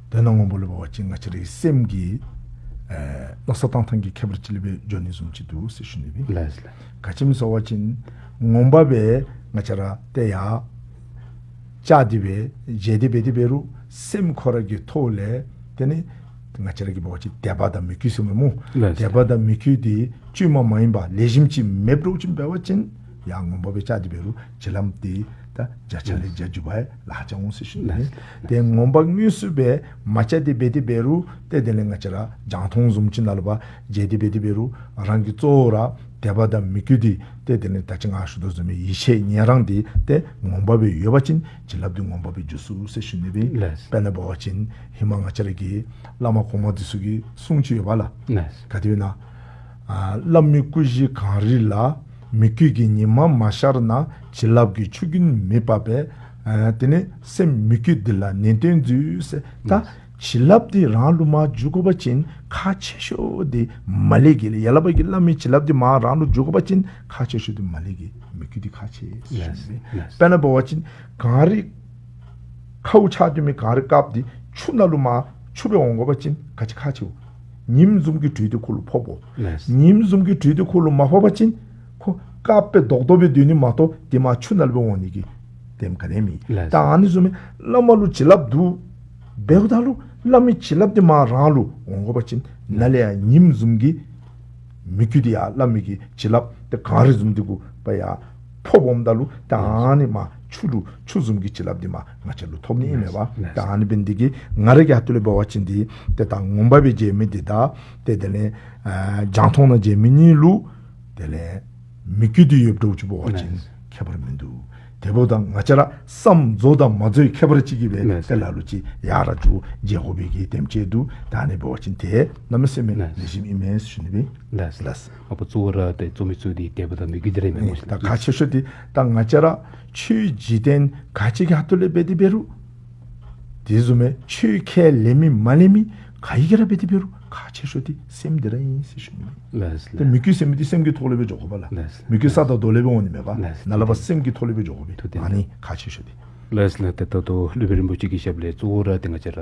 དོན་ངོ་མ་ལུ་འབད་བ་ཅིན་ང་བཅས་རའི་སེམས་ཀྱི་ཨེ་མནོ་བསམ་བཏང་ཐངས་ཀྱི་ཁྱད་པར་ཅིག་ལས་སྦེ་འགྱོ་ནི་བཟུམ་ཅིག་འདུག་ཟེར་ཞུ་ནི་སྦེ། ལགས་ལགས། ག་ཅི་སྨོ་ཟེར་བ་ཅིན་ངོ་མ་སྦེ་ང་བཅས་ར་ཏེ་ཡར་བཅར་ཏེ་སྦེ་མཇལ་ཏེ་འབད་དེ་འབད་རུང་སེམས་ཁོ་ར་གི་ཐོག་ལས་ཏེ་ནི་ང་བཅས་ར་གིས་འབད་བ་ཅིན་དད་པ་དང་མོས་གུས་ཟེར་མི་སྨོ། ལགས་སོ། དད་པ་དང་མོས་གུས་འདི་བཅོས་མ་མ་ཡིན་པ་ལེགས་ཤོམ་ཅིག་མེདཔ་འདྲཝ་ཅིག་འབད་བ་ཅིན་ཡར་ངོ་མ་སྦེ་བཅར་ཏེ་འབད་རུང་བྱིན་རླབས་འདི་ད་བརྒྱ་ཆ་ལས་བརྒྱ་འཇུག་པ་ལཱ་ཁག་འོང་ཟེར་ཞུ་ནི། ལགས་སོ། ཏེ་ངོ་མ་དངོས་སུ་སྦེ་མ་བཅར་ཏེ་འབད་དེ་འབད་རུང་ཏེ་དེ་ལས་ང་བཅས་ར་རྒྱང་མཐོང་བཟུམ་ཅིག་ནང་ལུ་ཕར་མཇལ་ཏེ་འབད་དེ་འབད་རུང་རང་གི་གཙོ་བོ་ར་དད་པ་དང་མོས་གུས་འདི་ཏེ་དེ་ལས་ད་ཅི་ང་ཞུ་དོ་བཟུམ་སྦེ་ཡིད་ཆེས་ཉན་རང་འདི་ཏེ་ངོ་མ་སྦེ་ཡོད་པ་ཅིན་བྱིན་རླབས་འདི་ངོ་མ་སྦེ་འཇུག་ཚུགས་ཟེར་ཞུ་ནི་སྦེ། ལགས་སོ། དཔེར་ན་འབད་བ་ཅིན་ཧེ་མ་ང་བཅས་ར་གི་བླ་མ་གོངམ་འདི་ཚུ་གི་གསུང་ཅིག་ཡོད་པ་ལགས། ལགས་སོ། ག་དེ་སྦེ་ན། ཨ་བླ་མའི་སྐུ་བཞི་གངས་རི་ལ། མོས་གུས་ཀྱི་ཉི་མ་མ་ཤར་ན། བྱིན་རླབས་ཀྱི་ཆུ་རྒྱུན་མི་འབབ་པས། ཨ་དེ་ནི་སེམས་མོས་གུས་འདི་ལ་ནན་ཏན་མཛོད་ཟེར། ད་ལགས་སོ། བྱིན་རླབས་འདི་རང་ལུ་མར་འཇུག་དགོ་པ་ཅིན་ཁག་ཆེ་ཤོས་འདི་མ་ལས་ཀྱི་ལགས། ཡར་ལས་ཕར་གྱི་བླ་མའི་བྱིན་རླབས་འདི་མར་རང་ལུ་འཇུག་དགོ་པ་ཅིན་ཁག་ཆེ་ཤོས་འདི་མ་ལས་ཀྱི་མོས་གུས་འདི་ཁག་ཆེ་ཤོས་ལགས་སོ། ཨིན། ལགས་སོ། དཔེར་ན་འབད་བ་ཅིན་གངས་རི་ཁཝ་ཆགས་སྡོད་མི་གངས་རི་དཀརཔོ་འདི་ཆུ་ནང་ལུ་མར་ཆུ་སྦེ་འོང་དགོ་པ་ཅིན་ག་ཅི་ཁག་ཆེ་འོང་། ཉིམ་བཟུམ་གྱི་དྲོད་འདི་ཁོ་ལུ་ཕོགཔ་འོང་། ལགས་སོ། ཉིམ་བཟུམ་གྱི་དྲོད་འདི་ཁོ་ལུ་མ་ཕོག་པ་ཅིན་ཁོ་དཀརཔོ་སྦེ་རྡོག་རྡོག་སྦེ་སྡོད་ནི་མ་གཏོགས་དེ་མར་ཆུ་ནང་ལུ་སྦེ་འོང་ནི་གི་དེམ་ག་ནི་མེད། ལགས་སོ། ད་ཨ་ནི་བཟུམ་སྦེ་བླ་མ་ལུ་བྱིན་རླབས་འདུག་འབདཝ་ད་ལུ་བླ་མའི་བྱིན་རླབས་འདི་མར་རང་ལུ་འོང་དགོ་པ་ཅིན་ནཱ་ལས་ཡར་ཉིམ་བཟུམ་གྱི་མོས་གུས་འདི་ཡར་བླ་མའི་གི་བྱིན་རླབས་འདི་གངས་རི་བཟུམ་འདི་གུ་ཕར་ཡར་ཕོགཔ་འོངམ་ད་ལུ་ད་ཨ་ནི་མར་ཆུ་ལུ་ཆུ་བཟུམ་གྱི་བྱིན་རླབས་འདི་མར་ང་བཅས་ལུ་ཐོབ་ནི་ཨིན་མས་པ། ལགས་སོ། ད་ཨ་ནི་འབད་ནི་འདི་གིས་ང་ར་གི་ཁ་ཐུག་ལས་འབད་བ་ཅིན་འདི་ཏེ་ད་ངོ་མ་སྦེ་མཇལ་མི་འདི་དང་ཏེ་དེ་ལས་ཨ་རྒྱང་མཐོང་ནང་མཇལ་མི་གཉིས་ལུ་དེ་ལས་མོས་གུས་འདི་ཡོདཔ་འདྲཝ་ཅིག་འབད་བ་ཅིན་ལགས་སོ། ཁྱད་པར་མིན་འདུག། དེ་འབདཝ་ད་ང་བཅས་ར་བསམ་རྫོགས་དང་མ་རྫོགས་ཀྱི་ཁྱད་པར་ཅིག་གིས་སྦེ་ལགས་སོ། ཏེ་ལ་ལུ་ཅིག་ཡར་ར་ཅིག་མཇལ་དགོ་པའི་གི་དེམ་ཅིག་འདུག། ད་ཨ་ནི་འབད་བ་ཅིན་ཏེ་གནམ་མེད་ས་མེད་ལགས་སོ། ལེགས་ཤོམ་ཨིན་མས་ཟེར་ཞུ་ནི་སྦེ། ལགས་སོ། ལགས་སོ། ཨ་ཕར་གཙོ་བོ་ར་ཏེ་གཙོ་མི་གཙོ་འདི་དད་པ་དང་མོས་གུས་འདི་ར་ཨིན་མས། ཨེ་ད་ཁག་ཆེ་ཤོས་འདི་ད་ང་བཅས་ར་ཆོས་འཇིག་རྟེན་ག་ཅི་གི་ཁ་ཐུག་ལས་འབད་དེ་འབད་རུང་དེ་བཟུམ་སྦེ་ཆོས་ཁས་ལེན་མི་མ་ལེན་མི་ག་གིས་ར་འབད་དེ་འབད་རུང་ཁག་ཆེ་ཤོས་འདི་སེམས་འདི་ར་ཨིན་ཟེར་ཞུ་ནི་མས། ལགས་སོ། ཏེ་མོས་གུས་ཟེར་མི་འདི་སེམས་ཀྱི་ཐོག་ལས་སྦེ་འགྱོ་དགོ་པས་ལགས། ལགས་སོ། མོས་གུས་ས་དང་རྡོ་ལས་སྦེ་འོང་ནི་མེད་པ། ལགས་སོ། ནཱ་ལས་ཕར་སེམས་ཀྱི་ཐོག་ལས་སྦེ་འགྱོ་དགོ་པས། ཐུགས་བདེན། ཨ་ནི་ཁག་ཆེ་ཤོས་འདི། ལགས་སོ་ལགས། ཏེ་ད་ལྟོ་སློབ་དཔོན་རིན་པོ་ཆེ་གི་ཞབས་ལས་གཙོ་བོ་ར་ཏེ་ང་བཅས་ར་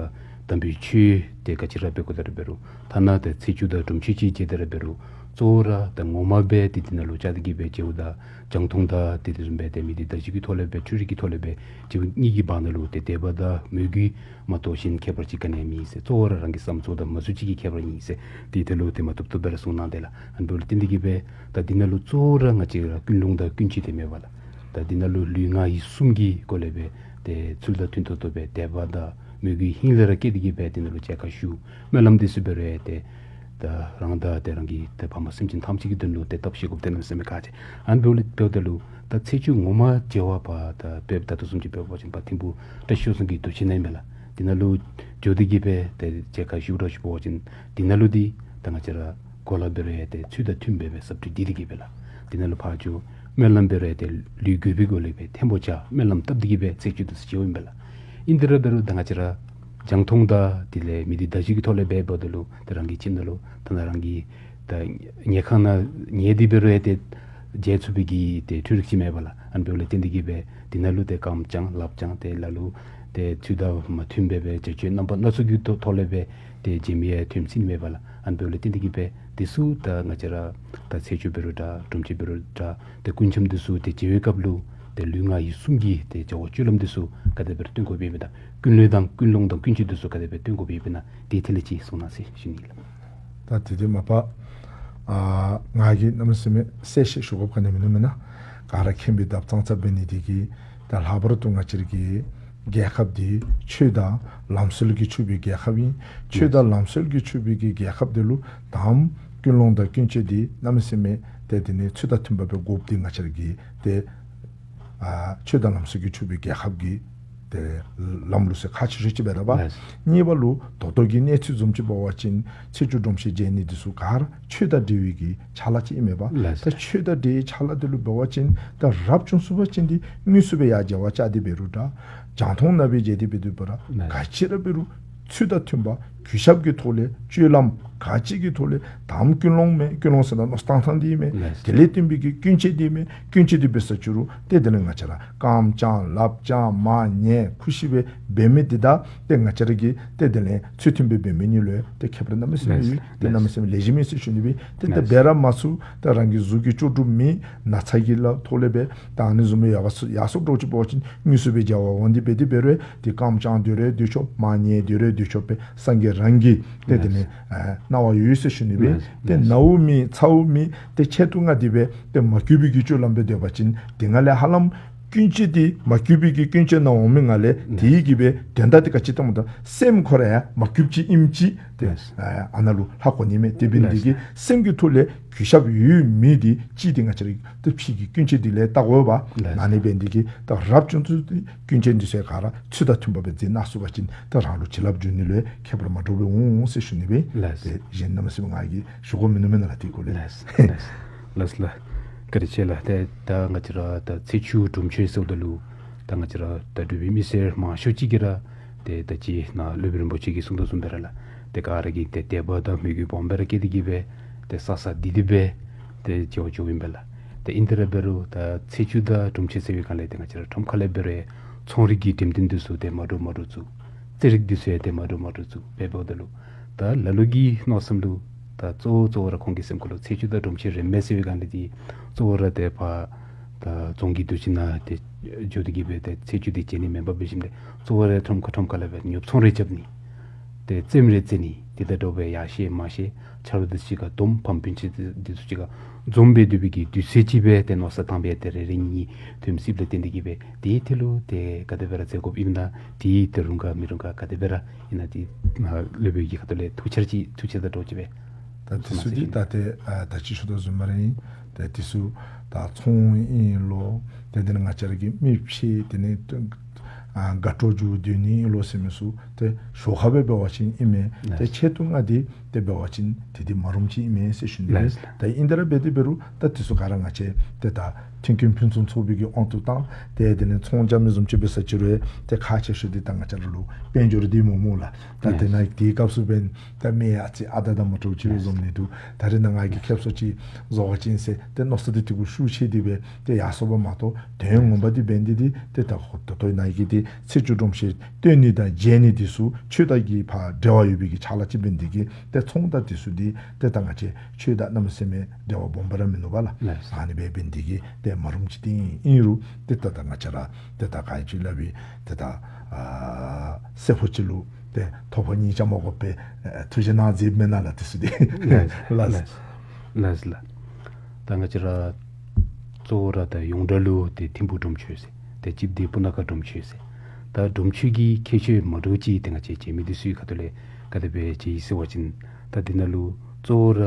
དམ་པའི་ཆོས་འདི་ག་ཅི་ར་འབད་དགོཔ་ད་ར་འབད་རུང་ཐ་ན་ཏེ་ཚེས་བཅུ་དང་སྒྲུབ་མཆོད་ཅིག་མཇལ་ཏེ་ར་འབད་རུང་གཙོ་བོ་ར་ཏེ་ངོ་མ་སྦེ་ཏེ་འདི་ནང་ལུ་བཅར་ཏེ་གིས་སྦེ་མཇལཝ་དང་རྒྱང་མཐོང་དང་ཏེ་དེ་བཟུམ་སྦེ་ཏེ་མི་སྡེ་བརྡ་བརྒྱུད་ཀྱི་ཐོག་ལས་སྦེ་འཕྲུལ་རིག་གི་ཐོག་ལས་སྦེ་མཇལཝ་གཉིས་ཀྱི་བར་ན་ལུ་ཏེ་དད་པ་དང་མོས་གུས་མ་གཏོགས་གཞན་ཁྱད་པར་ཅིག་ག་ནི་ཡང་མེད་ཟེར། གཙོ་བོ་ར་རང་གི་བསམ་རྫོགས་དང་མ་རྫོགས་ཅིག་གི་ཁྱད་པར་ཨིན་ཟེར་ཏེ་དེ་ལུ་ཏེ་མ་བཏུབ་བཏུབ་སྦེ་ར་གསུང་གནང་དེས་ལགས། ཨ་ནི་འབདཝ་ལས་བརྟེན་ཏེ་གིས་སྦེ་ད་འདི་ནང་ལུ་གཙོ་བོ་ར་ང་བཅས་ར་ཀུན་སློང་དང་ཀུན་སྤྱོད་འདི་མེད་པས་ལགས། ད་འདི་ནང་ལུ་ལུས་ངག་ཡིད་གསུམ་གྱི་སྒོ་ལས་སྦེ་ཏེ་ཚུལ་དང་མཐུན་ཏོག་ཏོ་སྦེ་དད་པ་དང་མོས་གུས་ཧིང་ལས་ར་བསྐྱེད་དེ་གིས་སྦེ་འདི་ནང་ལུ་མཇལ་ཁ་ཞུ། སྨོན་ལམ་འདི་ཚུ་འབད་རུང་ཏེ་ད་རང་དང་ཏེ་རང་གི་ཏེ་ཕ་མ་སེམས་ཅན་ཐམས་ཅད་ཀྱི་དོན་ལུ་ཏེ་བཏབ་བཞེས་དགོཔ་འདི་གནམ་མེད་ས་མེད་ཁག་ཆེ། ཨ་ནི་འབདཝ་ལས་འབདཝ་ད་ལུ་ད་ཚེས་བཅུ་ངོ་མ་མཇལ་བར་ཕར་ད་དཔེ་ད་ལྟོ་བཟུམ་ཅིག་འབད་བ་ཅིན་ཕར་ཐིམ་ཕུག་བཀྲ་ཤིས་ཆོས་རྫོང་གི་འདུ་ཁང་ནང་ཨིན་མས་ལགས། འདི་ནང་ལུ་འགྱོ་སྟེ་གིས་སྦེ་ཏེ་མཇལ་ཁ་ཞུ་ར་ཞུ་འབད་བ་ཅིན་འདི་ནང་ལུ་འདི་ད་ང་བཅས་ར་གོ་ལ་འབད་རུང་ཡང་ཏེ་ཚུལ་དང་མཐུནམ་སྦེ་སྦེ་ཟབ་ཁྲིད་འདི་འདི་གིས་སྦེ་ལགས། འདི་ནང་ལུ་ཕར་ཚུར་ སྨོན་ལམ་འབད་རུང་ཏེ་ལུས་གུས་པའི་སྒོ་ལས་སྦེ་ཐེམ་པོ་བྱ་སྨོན་ལམ་བཏབ་སྟེ་གིས་སྦེ་ཚེས་བཅུ་འདི་ཚུ་བྱེཝ་ཨིན་པས་ལགས། ཨིན་དེ་ར་འབད་རུང་ད་ང་བཅས་ར་རྒྱང་མཐོང་དང་དེ་ལས་མི་སྡེ་བརྡ་བརྒྱུད་ཀྱི་ཐོག་ལས་འབད་འབདཝ་ད་ལུ་ཏེ་རང་གི་ཁྱིམ་ནང་ལུ་ཐ་ན་རང་གི་ད་ཉལ་ཁང་ནང་ཉལ་ཏེ་འབད་རུང་ཡང་ཏེ་མཇལ་ཚུགས་པའི་གི་ཏེ་འཕྲུལ་རིག་ཅིག་མེད་པས་ལགས། ཨ་ནི་འབདཝ་ལས་བརྟེན་ཏེ་གིས་སྦེ་དེ་ནང་ལུ་ཏེ་རྐངམ་བརྐྱང་ལགཔ་བརྐྱང་ཏེ་ལ་ལུ་ཏེ་ཚུལ་དང་མ་མཐུནམ་སྦེ་སྦེ་བྱ་སྤྱོད་རྣམ་པ་སྣ་ཚོགས་ཀྱི་ཐོག་ཐོག་ལས་སྦེ་ཏེ་བྱེད་མི་ཡང་ཐོནམ་ཅིག་མེད་པས་ལགས། ཨ་ནི་འབདཝ་ལས་བརྟེན་ཏེ་གིས་སྦེ་དེ་ཚུ་ད་ང་བཅས་ར་ད་ཚེས་བཅུ་འབད་རུང་འདྲ་དྲུམ་ཆེན་འབད་རུང་འདྲ་ཏེ་ཀུན་འཁྱམ་འདི་ཚུ་ཏེ་མཇལ་བའི་སྐབས་ལུ་ཏེ་ལུས་ངག་ཡིད་གསུམ་གྱི་ཏེ་བྱ་བ་སྤྱོད་ལམ་འདི་ཚུ་ག་དེ་སྦེ་ར་སྟོན་དགོཔ་ཡོདཔ་ཨིན་ན། ཀུན་གླེང་དང་ཀུན་སློང་དང་ཀུན་སྤྱོད་འདི་ཚུ་ག་དེ་སྦེ་སྟོན་དགོཔ་ཡོདཔ་ཨིན་ན། དེ་ཐད་ལས་ཅིག་གསུང་གནང་ཟེར་ཞུ་ནི་ལགས། ད་དེ་དེ་མ་པ་ཨ་ང་གིས་གནམ་མེད་ས་མེད་གསལ་བཤད་ཞུ་དགོཔ་ག་ནི་མིན་ནུག་མེན་ན། ག་ར་མཁྱེན་པའི་ཐབས་ཙང་ཙ་འབད་ནི་དེ་གིས་ད་ལྷག་པར་དུ་ང་བཅས་ར་གི་རྒྱལ་ཁབ་འདི་ཆོས་དང་ལམ་སྲོལ་གྱིས་ཕྱུག་པའི་རྒྱལ་ཁབ་ཨིན། ཆོས་དང་ལམ་སྲོལ་གྱིས་ཕྱུག་པའི་གི་རྒྱལ་ཁབ་འདི་ལུ་དམ་ཀུན་སློང་དང་ཀུན་སྤྱོད་འདི་གནམ་མེད་ས་མེད་ཏེ་དེ་ནི་ཚུལ་དང་མཐུན་པ་སྦེ་དགོཔ་འདི་ང་བཅས་ར་གི་ཏེ་ཨ་ཆོས་དང་ལམ་སྲོལ་གྱིས་ཕྱུག་པའི་རྒྱལ་ཁབ་ཀྱི་ཏེ་ལམ་ལུགས་ཟེར་ཁག་ཆེ་ཤོས་ཅིག་འབད་དོ་བ། ལགས། གཉིས་པ་ལུ་ད་ལྟོ་གི་གནས་ཚུལ་བཟུམ་ཅིག་འབད་བ་ཅིན་ཚེས་བཅུ་སྒྲོམ་གཞི་མཇལ་ནི་འདི་ཚུ་ག་ར་ཆོས་དང་འབྲེལ་བའི་གི་ཕྱག་ལཱ་ཅིག་ཨིན་མས་པ། ལགས། ད་ཆོས་དང་འབྲེལ་བའི་ཕྱག་ལཱ་འདི་ལུ་འབད་བ་ཅིན་ད་རབ་བྱུང་ཚུགས་པ་ཅིན་འདི་དངོས་སུ་སྦེ་ཡར་མཇལ་བར་བཅར་ཏེ་འབད་རུང་འདྲ། རྒྱང་མཐོང་ནང་སྦེ་མཇལ་ཏེ་འབད་དེ་འབད་རུང་འདྲ། ལགས། ག་ཅི་ར་འབད་རུང་ཚུལ་དང་མཐུན་པ་གུས་ཞབས་ཀྱི་ཐོག་ལས་སྤྱོད་ལམ་ག་ཅི་གི་ཐོག་ལས་དམ་ཀུན་སློང་མས། ཀུན་སློང་ཟེར་ན་མནོ་བསམ་བཏང་ཐངས་འདི་མས། ལགས། དེ་ལས་བརྟེན་པའི་གི་ཀུན་སྤྱོད་འདི་མས། ཀུན་སྤྱོད་འདི་འབད་ས་ཅིག་རུང་ཏེ་དེ་ལས་ང་བཅས་ར་རྐངམ་བརྐྱང་ལགཔ་བརྐྱང་མར་ཉལ་ཁུ་ཤི་སྦེ་འབད་མི་འདི་དང་ཏེ་ང་བཅས་ར་གིས་ཏེ་དེ་ལས་ཚུལ་མཐུན་སྦེ་འབད་མི་གཉིས་ལུ་ཏེ་ཁྱད་པར་གནམ་མེད་ས་མེད་ཡོད། ཏེ་གནམ་མེད་ས་མེད་ལེགས་ཤོམ་ཨིན་ཟེར་ཞུ་ནི་སྦེ། ཏེ་ཏེ་འབད་ར་མ་ཚུགས་ད་རང་གི་གཟུགས་ཀྱི་ལྕོགས་གྲུབ་མེད་ན་ཚ་གི་ལ་ཐོག་ལས་སྦེ་ད་ཨ་ནི་བཟུམ་སྦེ་ཡར་སོ་ཡར་སོ་འདྲཝ་ཅིག་འབད་བ་ཅིན་དངོས་སུ་སྦེ་མཇལ་བར་འོང་སྟེ་འབད་དེ་འབད་རུང་ཏེ་རྐངམ་བརྐྱང་སྡོད་རུང་སྡོད་ཆོག། མར་ཉལ་སྡོད་རུང་སྡོད་ཆོག་པས། སངས་རྒྱས་རང་གིས་ཏེ་དེ་ནི་ཨ་གནང་བ་ཡོད་ཟེར་ཞུ་ནི་སྦེ། ཏེ་ནཝ་མེད་ཚཝ་མེད་ཏེ་ཆེད་དུ་མངགས་ཏེ་སྦེ་ཏེ་མ་གུས་པའི་གི་སྤྱོད་ལམ་སྦེ་སྡོད་པ་ཅིན་དེ་ནང་ལས་ཧ་ལམ་ཀུན་སྤྱོད་འདི་མ་གུས་པའི་གི་ཀུན་སྤྱོད་ནང་འོང་མི་ནང་ལས་དེ་གིས་སྦེ་དོན་དག་འདི་ག་ཅི་སྟོནམ་ད་སེམས་ཁོ་ར་ཡང་མ་གུས་པ་ཅིག་ཨིནམ་ཅིག་ཏེ་ཨ་ཨ་ནཱ་ལུ་ལྷག་དགོ་ནི་མས། དེ་འབད་ནི་འདི་གིས་སེམས་ཀྱི་ཐོག་ལས་གུས་ཞབས་ཡོད་མེད་འདི་ཅིག་འདི་ང་བཅས་ར་ཏེ་ཕྱི་གི་ཀུན་སྤྱོད་འདི་ལས་བལྟ་དགོ་པས། ལགས། ཨ་ནི་འབད་ནི་འདི་གིས་ད་རབ་བྱུང་ཚུ་ཏེ་ཀུན་སྤྱོད་འདི་ཚུ་ག་ར་ཚུལ་དང་མཐུན་པ་སྦེ་མཛད་གནང་ཚུགས་པ་ཅིན་ད་རང་ལུ་བྱིན་རླབས་འཇུག་ནི་ལུ་ཡང་ཁྱད་པར་མ་འདྲཝ་སྦེ་འོང་ཟེར་ཞུ་ནི་སྦེ། ལགས། ཏེ་གཞན་གནམ་མེད་ས་མེད་ང་གིས་ཞུ་དགོཔ་མིན་ནུག་མེན་ན་ལགས། དེ་སྐོར་ལས། ལགས་ལགས་ལགས་ལགས། བཀའ་དྲིན་ཆེ་ལགས། ཏེ་ད་ང་བཅས་ར་ད་ཚེས་བཅུ་སྒྲུབ་མཆོད་ཟེརཝ་ད་ལུ་ད་ང་བཅས་ར་ད་འབྲུག་པའི་མི་སེར་མང་ཤོས་ཅིག་གིས་ར་ཏེ་ད་ཅི་ནཱ་སློབ་དཔོན་རིན་པོ་ཆེ་གིས་གསུངས་དོ་བཟུམ་སྦེ་ར་ལགས། ཏེ་ག་ར་གིས་ཏེ་དད་པ་དང་མོས་གུས་སྦོམ་སྦེ་ར་བསྐྱེད་དེ་གིས་སྦེ་ཏེ་བསགས་བསགས་སྒྲིབ་སྒྲིབ་སྦེ་ཏེ་མཇལ་བར་འགྱོཝ་ཨིན་པས་ལགས། ཏེ་ཨིན་དེ་ར་འབད་རུང་ད་ཚེས་བཅུ་དང་སྒྲུབ་མཆོད་ཟེར་བའི་སྒང་ལས་ཏེ་ང་བཅས་ར་ཁྲོམ་ཁ་ལས་འབད་རུང་ཚོང་རིག་གི་འགྲེམས་སྟོན་འདི་ཚུ་ཏེ་མ་འདྲཝ་མ་འདྲཝ་བཙུགས། རྩེད་རིགས་འདི་ཚུ་ཡང་ཏེ་མ་འདྲཝ་མ་འདྲཝ་བཙུགས། འབདཝ་ད་ལུ་ད་ལ་ལུ་གི་མནོ་བསམ་ལུ་ད་གཙོ་བོ་གཙོ་བོ་ར་ཁོང་གི་སེམས་ཁར་ལུ་ཚེས་བཅུ་དང་སྒྲུབ་མཆོད་རན་མས་ཟེར་བའི་སྒང་ལས་འདི་གཙོ་བོ་ར་ཏེ་ཕར་ད་རྫོང་གི་འདུ་ཁང་ནང་ཏེ་འགྱོ་སྟེ་གིས་སྦེ་ཏེ་ཚེས་བཅུ་འདི་མཇལ་ནི་མེན་པར་འབད་ཞིནམ་ཏེ་གཙོ་བོ་ར་ཁྲོམ་ཁ་ཁྲོམ་ཁ་ལས་སྦེ་ཉོ་ཚོང་རེ་རྐྱབ་ནི་ཏེ་རྩེདམོ་རེ་རྩེ་ནི་འདི་དང་འདྲཝ་སྦེ་ཡར་བཤལ་མར་བཤལ་ཆ་རོགས་འདི་ཚུ་གཅིག་ཁར་བསྡོམས་ཕམ་སྤུན་ཆ་འདི་ཚུ་གཅིག་ཁར་འཛོམས་སྦེ་སྡོད་པའི་གི་དུས་ཚོད་ཅིག་སྦེ་ཏེ་མནོ་བསམ་བཏང་སྦེ་ཏེ་རེ་རེ་གཉིས་གཉིས་ཐོནམ་ཅིག་ལས་བརྟེན་ཏེ་གིས་སྦེ་དེའི་ཐད་ལུ་ཏེ་ག་དེ་སྦེ་ར་མཛད་དགོཔ་ཨིནམ་ད་དེ་ཏེ་རུང་ག་མི་རུང་ག་ག་དེ་སྦེ་ར་ཨིན་ན་འདི་ནཱ་སློབ་དཔོན་གྱི་ཁ་ཐུག་ལས་ཐུགས་འཆར་ཅིག་ཐུགས་འཆར་དང་འདྲཝ་ཅིག་སྦེ། ད་འདི་ཚུ་འདི་ད་ཏེ་ཨ་ད་ཅི་ཞུ་དོ་བཟུམ་སྦེ་ར་ཨིན། ཏེ་འདི་ཚུ་ད་ཚོང་ཨིན་ལོ། ཏེ་དེ་ནི་ང་བཅས་ར་གི་མི་ཕྱེད་དེ་ནི་ཨ་དགའ་སྤྲོ་འཇུག་སྡོད་ནི་ཨིན་ལོ་ཟེར་མི་ཚུ་ཏེ་ཞོར་ཁར་སྦེ་འབད་བ་ཅིན་ཨིན་མས། ཏེ་ཆེད་དུ་མངགས་ཏེ་ཏེ་འབད་བ་ཅིན་དེ་འདི་མ་རུངམ་ཅིག་ཨིན་མས་ཟེར་ཞུ་ནི། ལགས། ད་ཨིན་དེ་ར་འབད་དེ་འབད་རུང་ད་འདི་ཚུ་ག་ར་ང་བཅས་ཏེ་ད་མཐུན་རྐྱེན་ཕུན་སུམ་ཚོགས་པའི་གི་དབང་དུ་བཏང་སྟེ་དེ་ནི་ཚོང་རྐྱབ་མི་བཟུམ་ཅིག་འབད་ས་ཅིག་རུང་ཏེ་ཁག་ཆེ་ཤོས་འདི་ད་ང་བཅས་ར་ལུ་དཔལ་འབྱོར་འདི་སྨོ་སྨོ་ལགས། ད་དེ་ནང་དེའི་སྐབས་སུ་འབདན་ད་མི་ཨ་ཙི་ཨ་ད་ད་མ་འདྲཝ་ཅིག་སྦེ་འཛོམས་ནི་འདུག། ད་རེས་ནངས་ཀྱི་ཁེབ་སང་ཅིག་བཟོ་བ་ཅིན་ཟེར་ཏེ་མནོ་བསམ་འདི་དེ་གུ་ཤུགས་ཆེ་སྟེ་སྦེ་ཏེ་ཡར་སོཔ་མ་གཏོགས་དོན་ངོ་མ་འདི་འབད་ནི་འདི་ཏེ་ད་ཁོ་ད་ལྟོ་ནཱ་གི་འདི་ཚེས་བཅུ་སྒྲོམ་གཞི་སྟོན་ནི་དང་མཇལ་ནི་འདི་ཚུ་ཆོས་དང་གི་ཕར་འབྲེལ་བ་ཡོད་པའི་གི་ཕྱག་ལཱ་ཅིག་འབད་ནི་འདི་གིས་ཏེ་ཚོང་དང་འདི་ཚུ་འདི་ཏེ་ད་ང་བཅས་ཆོས་དང་གནམ་མེད་ས་མེད་འབྲེལ་བ་སྦོམ་པ་ར་མིན་ནུག་པ་ལགས། ལགས། ཨ་ནི་སྦེ་འབད་ནི་འདི་གིས་ཏེ་མ་རུངམ་ཅིག་འདི་ཨིན་རུང་ཏེ་ད་ད་ང་བཅས་ར་ཏེ་ད་ག་ཅི་སླབ་ཨིན། ཏེ་ད་ཨ་སེར་པོ་ཅིག་ལུ་ཏེ་ཐོབ་པ་ཉིས་ཆ་མ་དགོ་པའི་ཨེ་ཐུགས་རྗེ་གནང་མཛདཔ་མེན་ན་ལགས། འདི་ཚུ་འདི། ལགས། ལགས། ལགས་ལགས། ད་ང་བཅས་ར་གཙོ་བོ་ར་ད་ཡོངས་གྲགས་ལུ་ཏེ་ཐིམ་ཕུག་སྒྲུབ་མཆོད་ཟེར་ཏེ་ཅིག་འདི་སྤུ་ན་ཁ་སྒྲུབ་མཆོད་ཟེར། ད་སྒྲུབ་མཆོད་ཀྱི་ཁྱད་ཆོས་མ་འདྲཝ་ཅིག་ཏེ་ང་བཅས་མཇལ་མི་འདི་ཚུ་གི་ཁ་ཐུག་ལས་ག་དེ་སྦེ་མཇལ་ཡི་ཟེར་བ་ཅིན་ད་འདི་ནང་ལུ་གཙོ་བོ་ར་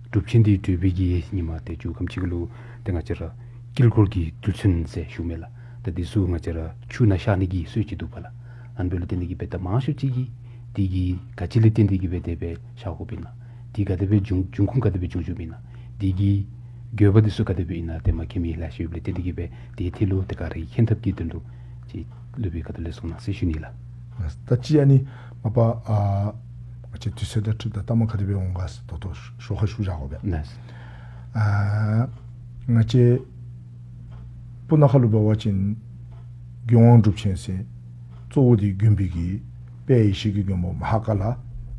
སྒྲུབ་ཆེན་འདི་གྲོལ་བའི་གི་ཉིནམ་ཏེ་མཇུག་ཁམས་ཅིག་ལུ་ཏེ་ང་བཅས་ར་དཀྱིལ་འཁོར་གྱི་རྡུལ་ཚོན་ཟེར་ཞུཝ་མས་ལགས། ད་འདི་ཚུ་ང་བཅས་ར་ཆུ་ནང་བཤལ་ནི་གི་སྲོལ་ཅིག་འདུག་པ་ལགས། ཨ་ནི་འབདཝ་ལས་བརྟེན་ཏེ་གིས་སྦེ་ད་མང་ཤོས་ཅིག་གིས་འདི་གིས་ག་ཅི་ལས་བརྟེན་ཏེ་གིས་སྦེ་དེ་སྦེ་བཤལ་དགོཔ་ཨིན་ན། འདི་ག་དེ་སྦེ་འབྱུང་འབྱུང་ཁུངས་ག་དེ་སྦེ་བྱུང་བྱུངམ་ཨིན་ན། འདི་གི་ དགོས་པ་འདི་ཚུ་ག་དེ་སྦེ་ཨིན་ན་ཏེ་མ་མཁྱེན་མི་ལེ་ཤ་ཡོདཔ་ལས་ཏེ་འདི་གིས་སྦེ་ཏེ་ཐད་ལུ་ཏེ་ག་ར་གིས་མཁྱེན་ཐབས་ཀྱི་དོན་ལུ་ཅིག་སློབ་དཔོན་ཁ་ཐུག་ལས་གསུང་གནང་ཟེར་ཞུ་ནི་ལགས། ད་ཅི་ཨ་ནི་མ་པ་ཨ་ང་བཅས་དུས་ཚོད་དང་འཁྲིལཝ་ད་ལྟ་མ་ག་དེ་སྦེ་འོང་ག་ཟེར་ད་ལྟོ་ཞོར་ཁར་ཞུ་བཞག་དགོ་པས། ལགས། ཨ་ང་བཅས་སྤུ་ན་ཁ་ལུ་འབད་བ་ཅིན་མགོན་དབང་སྒྲུབ་ཆེན་ཟེར་གཙོ་བོ་འདི་མགོན་པོའི་གི་དཔལ་ཡེ་ཤེས་ཀྱི་མགོན་པོ་མ་ཧཱ་ཀཱ་ལ་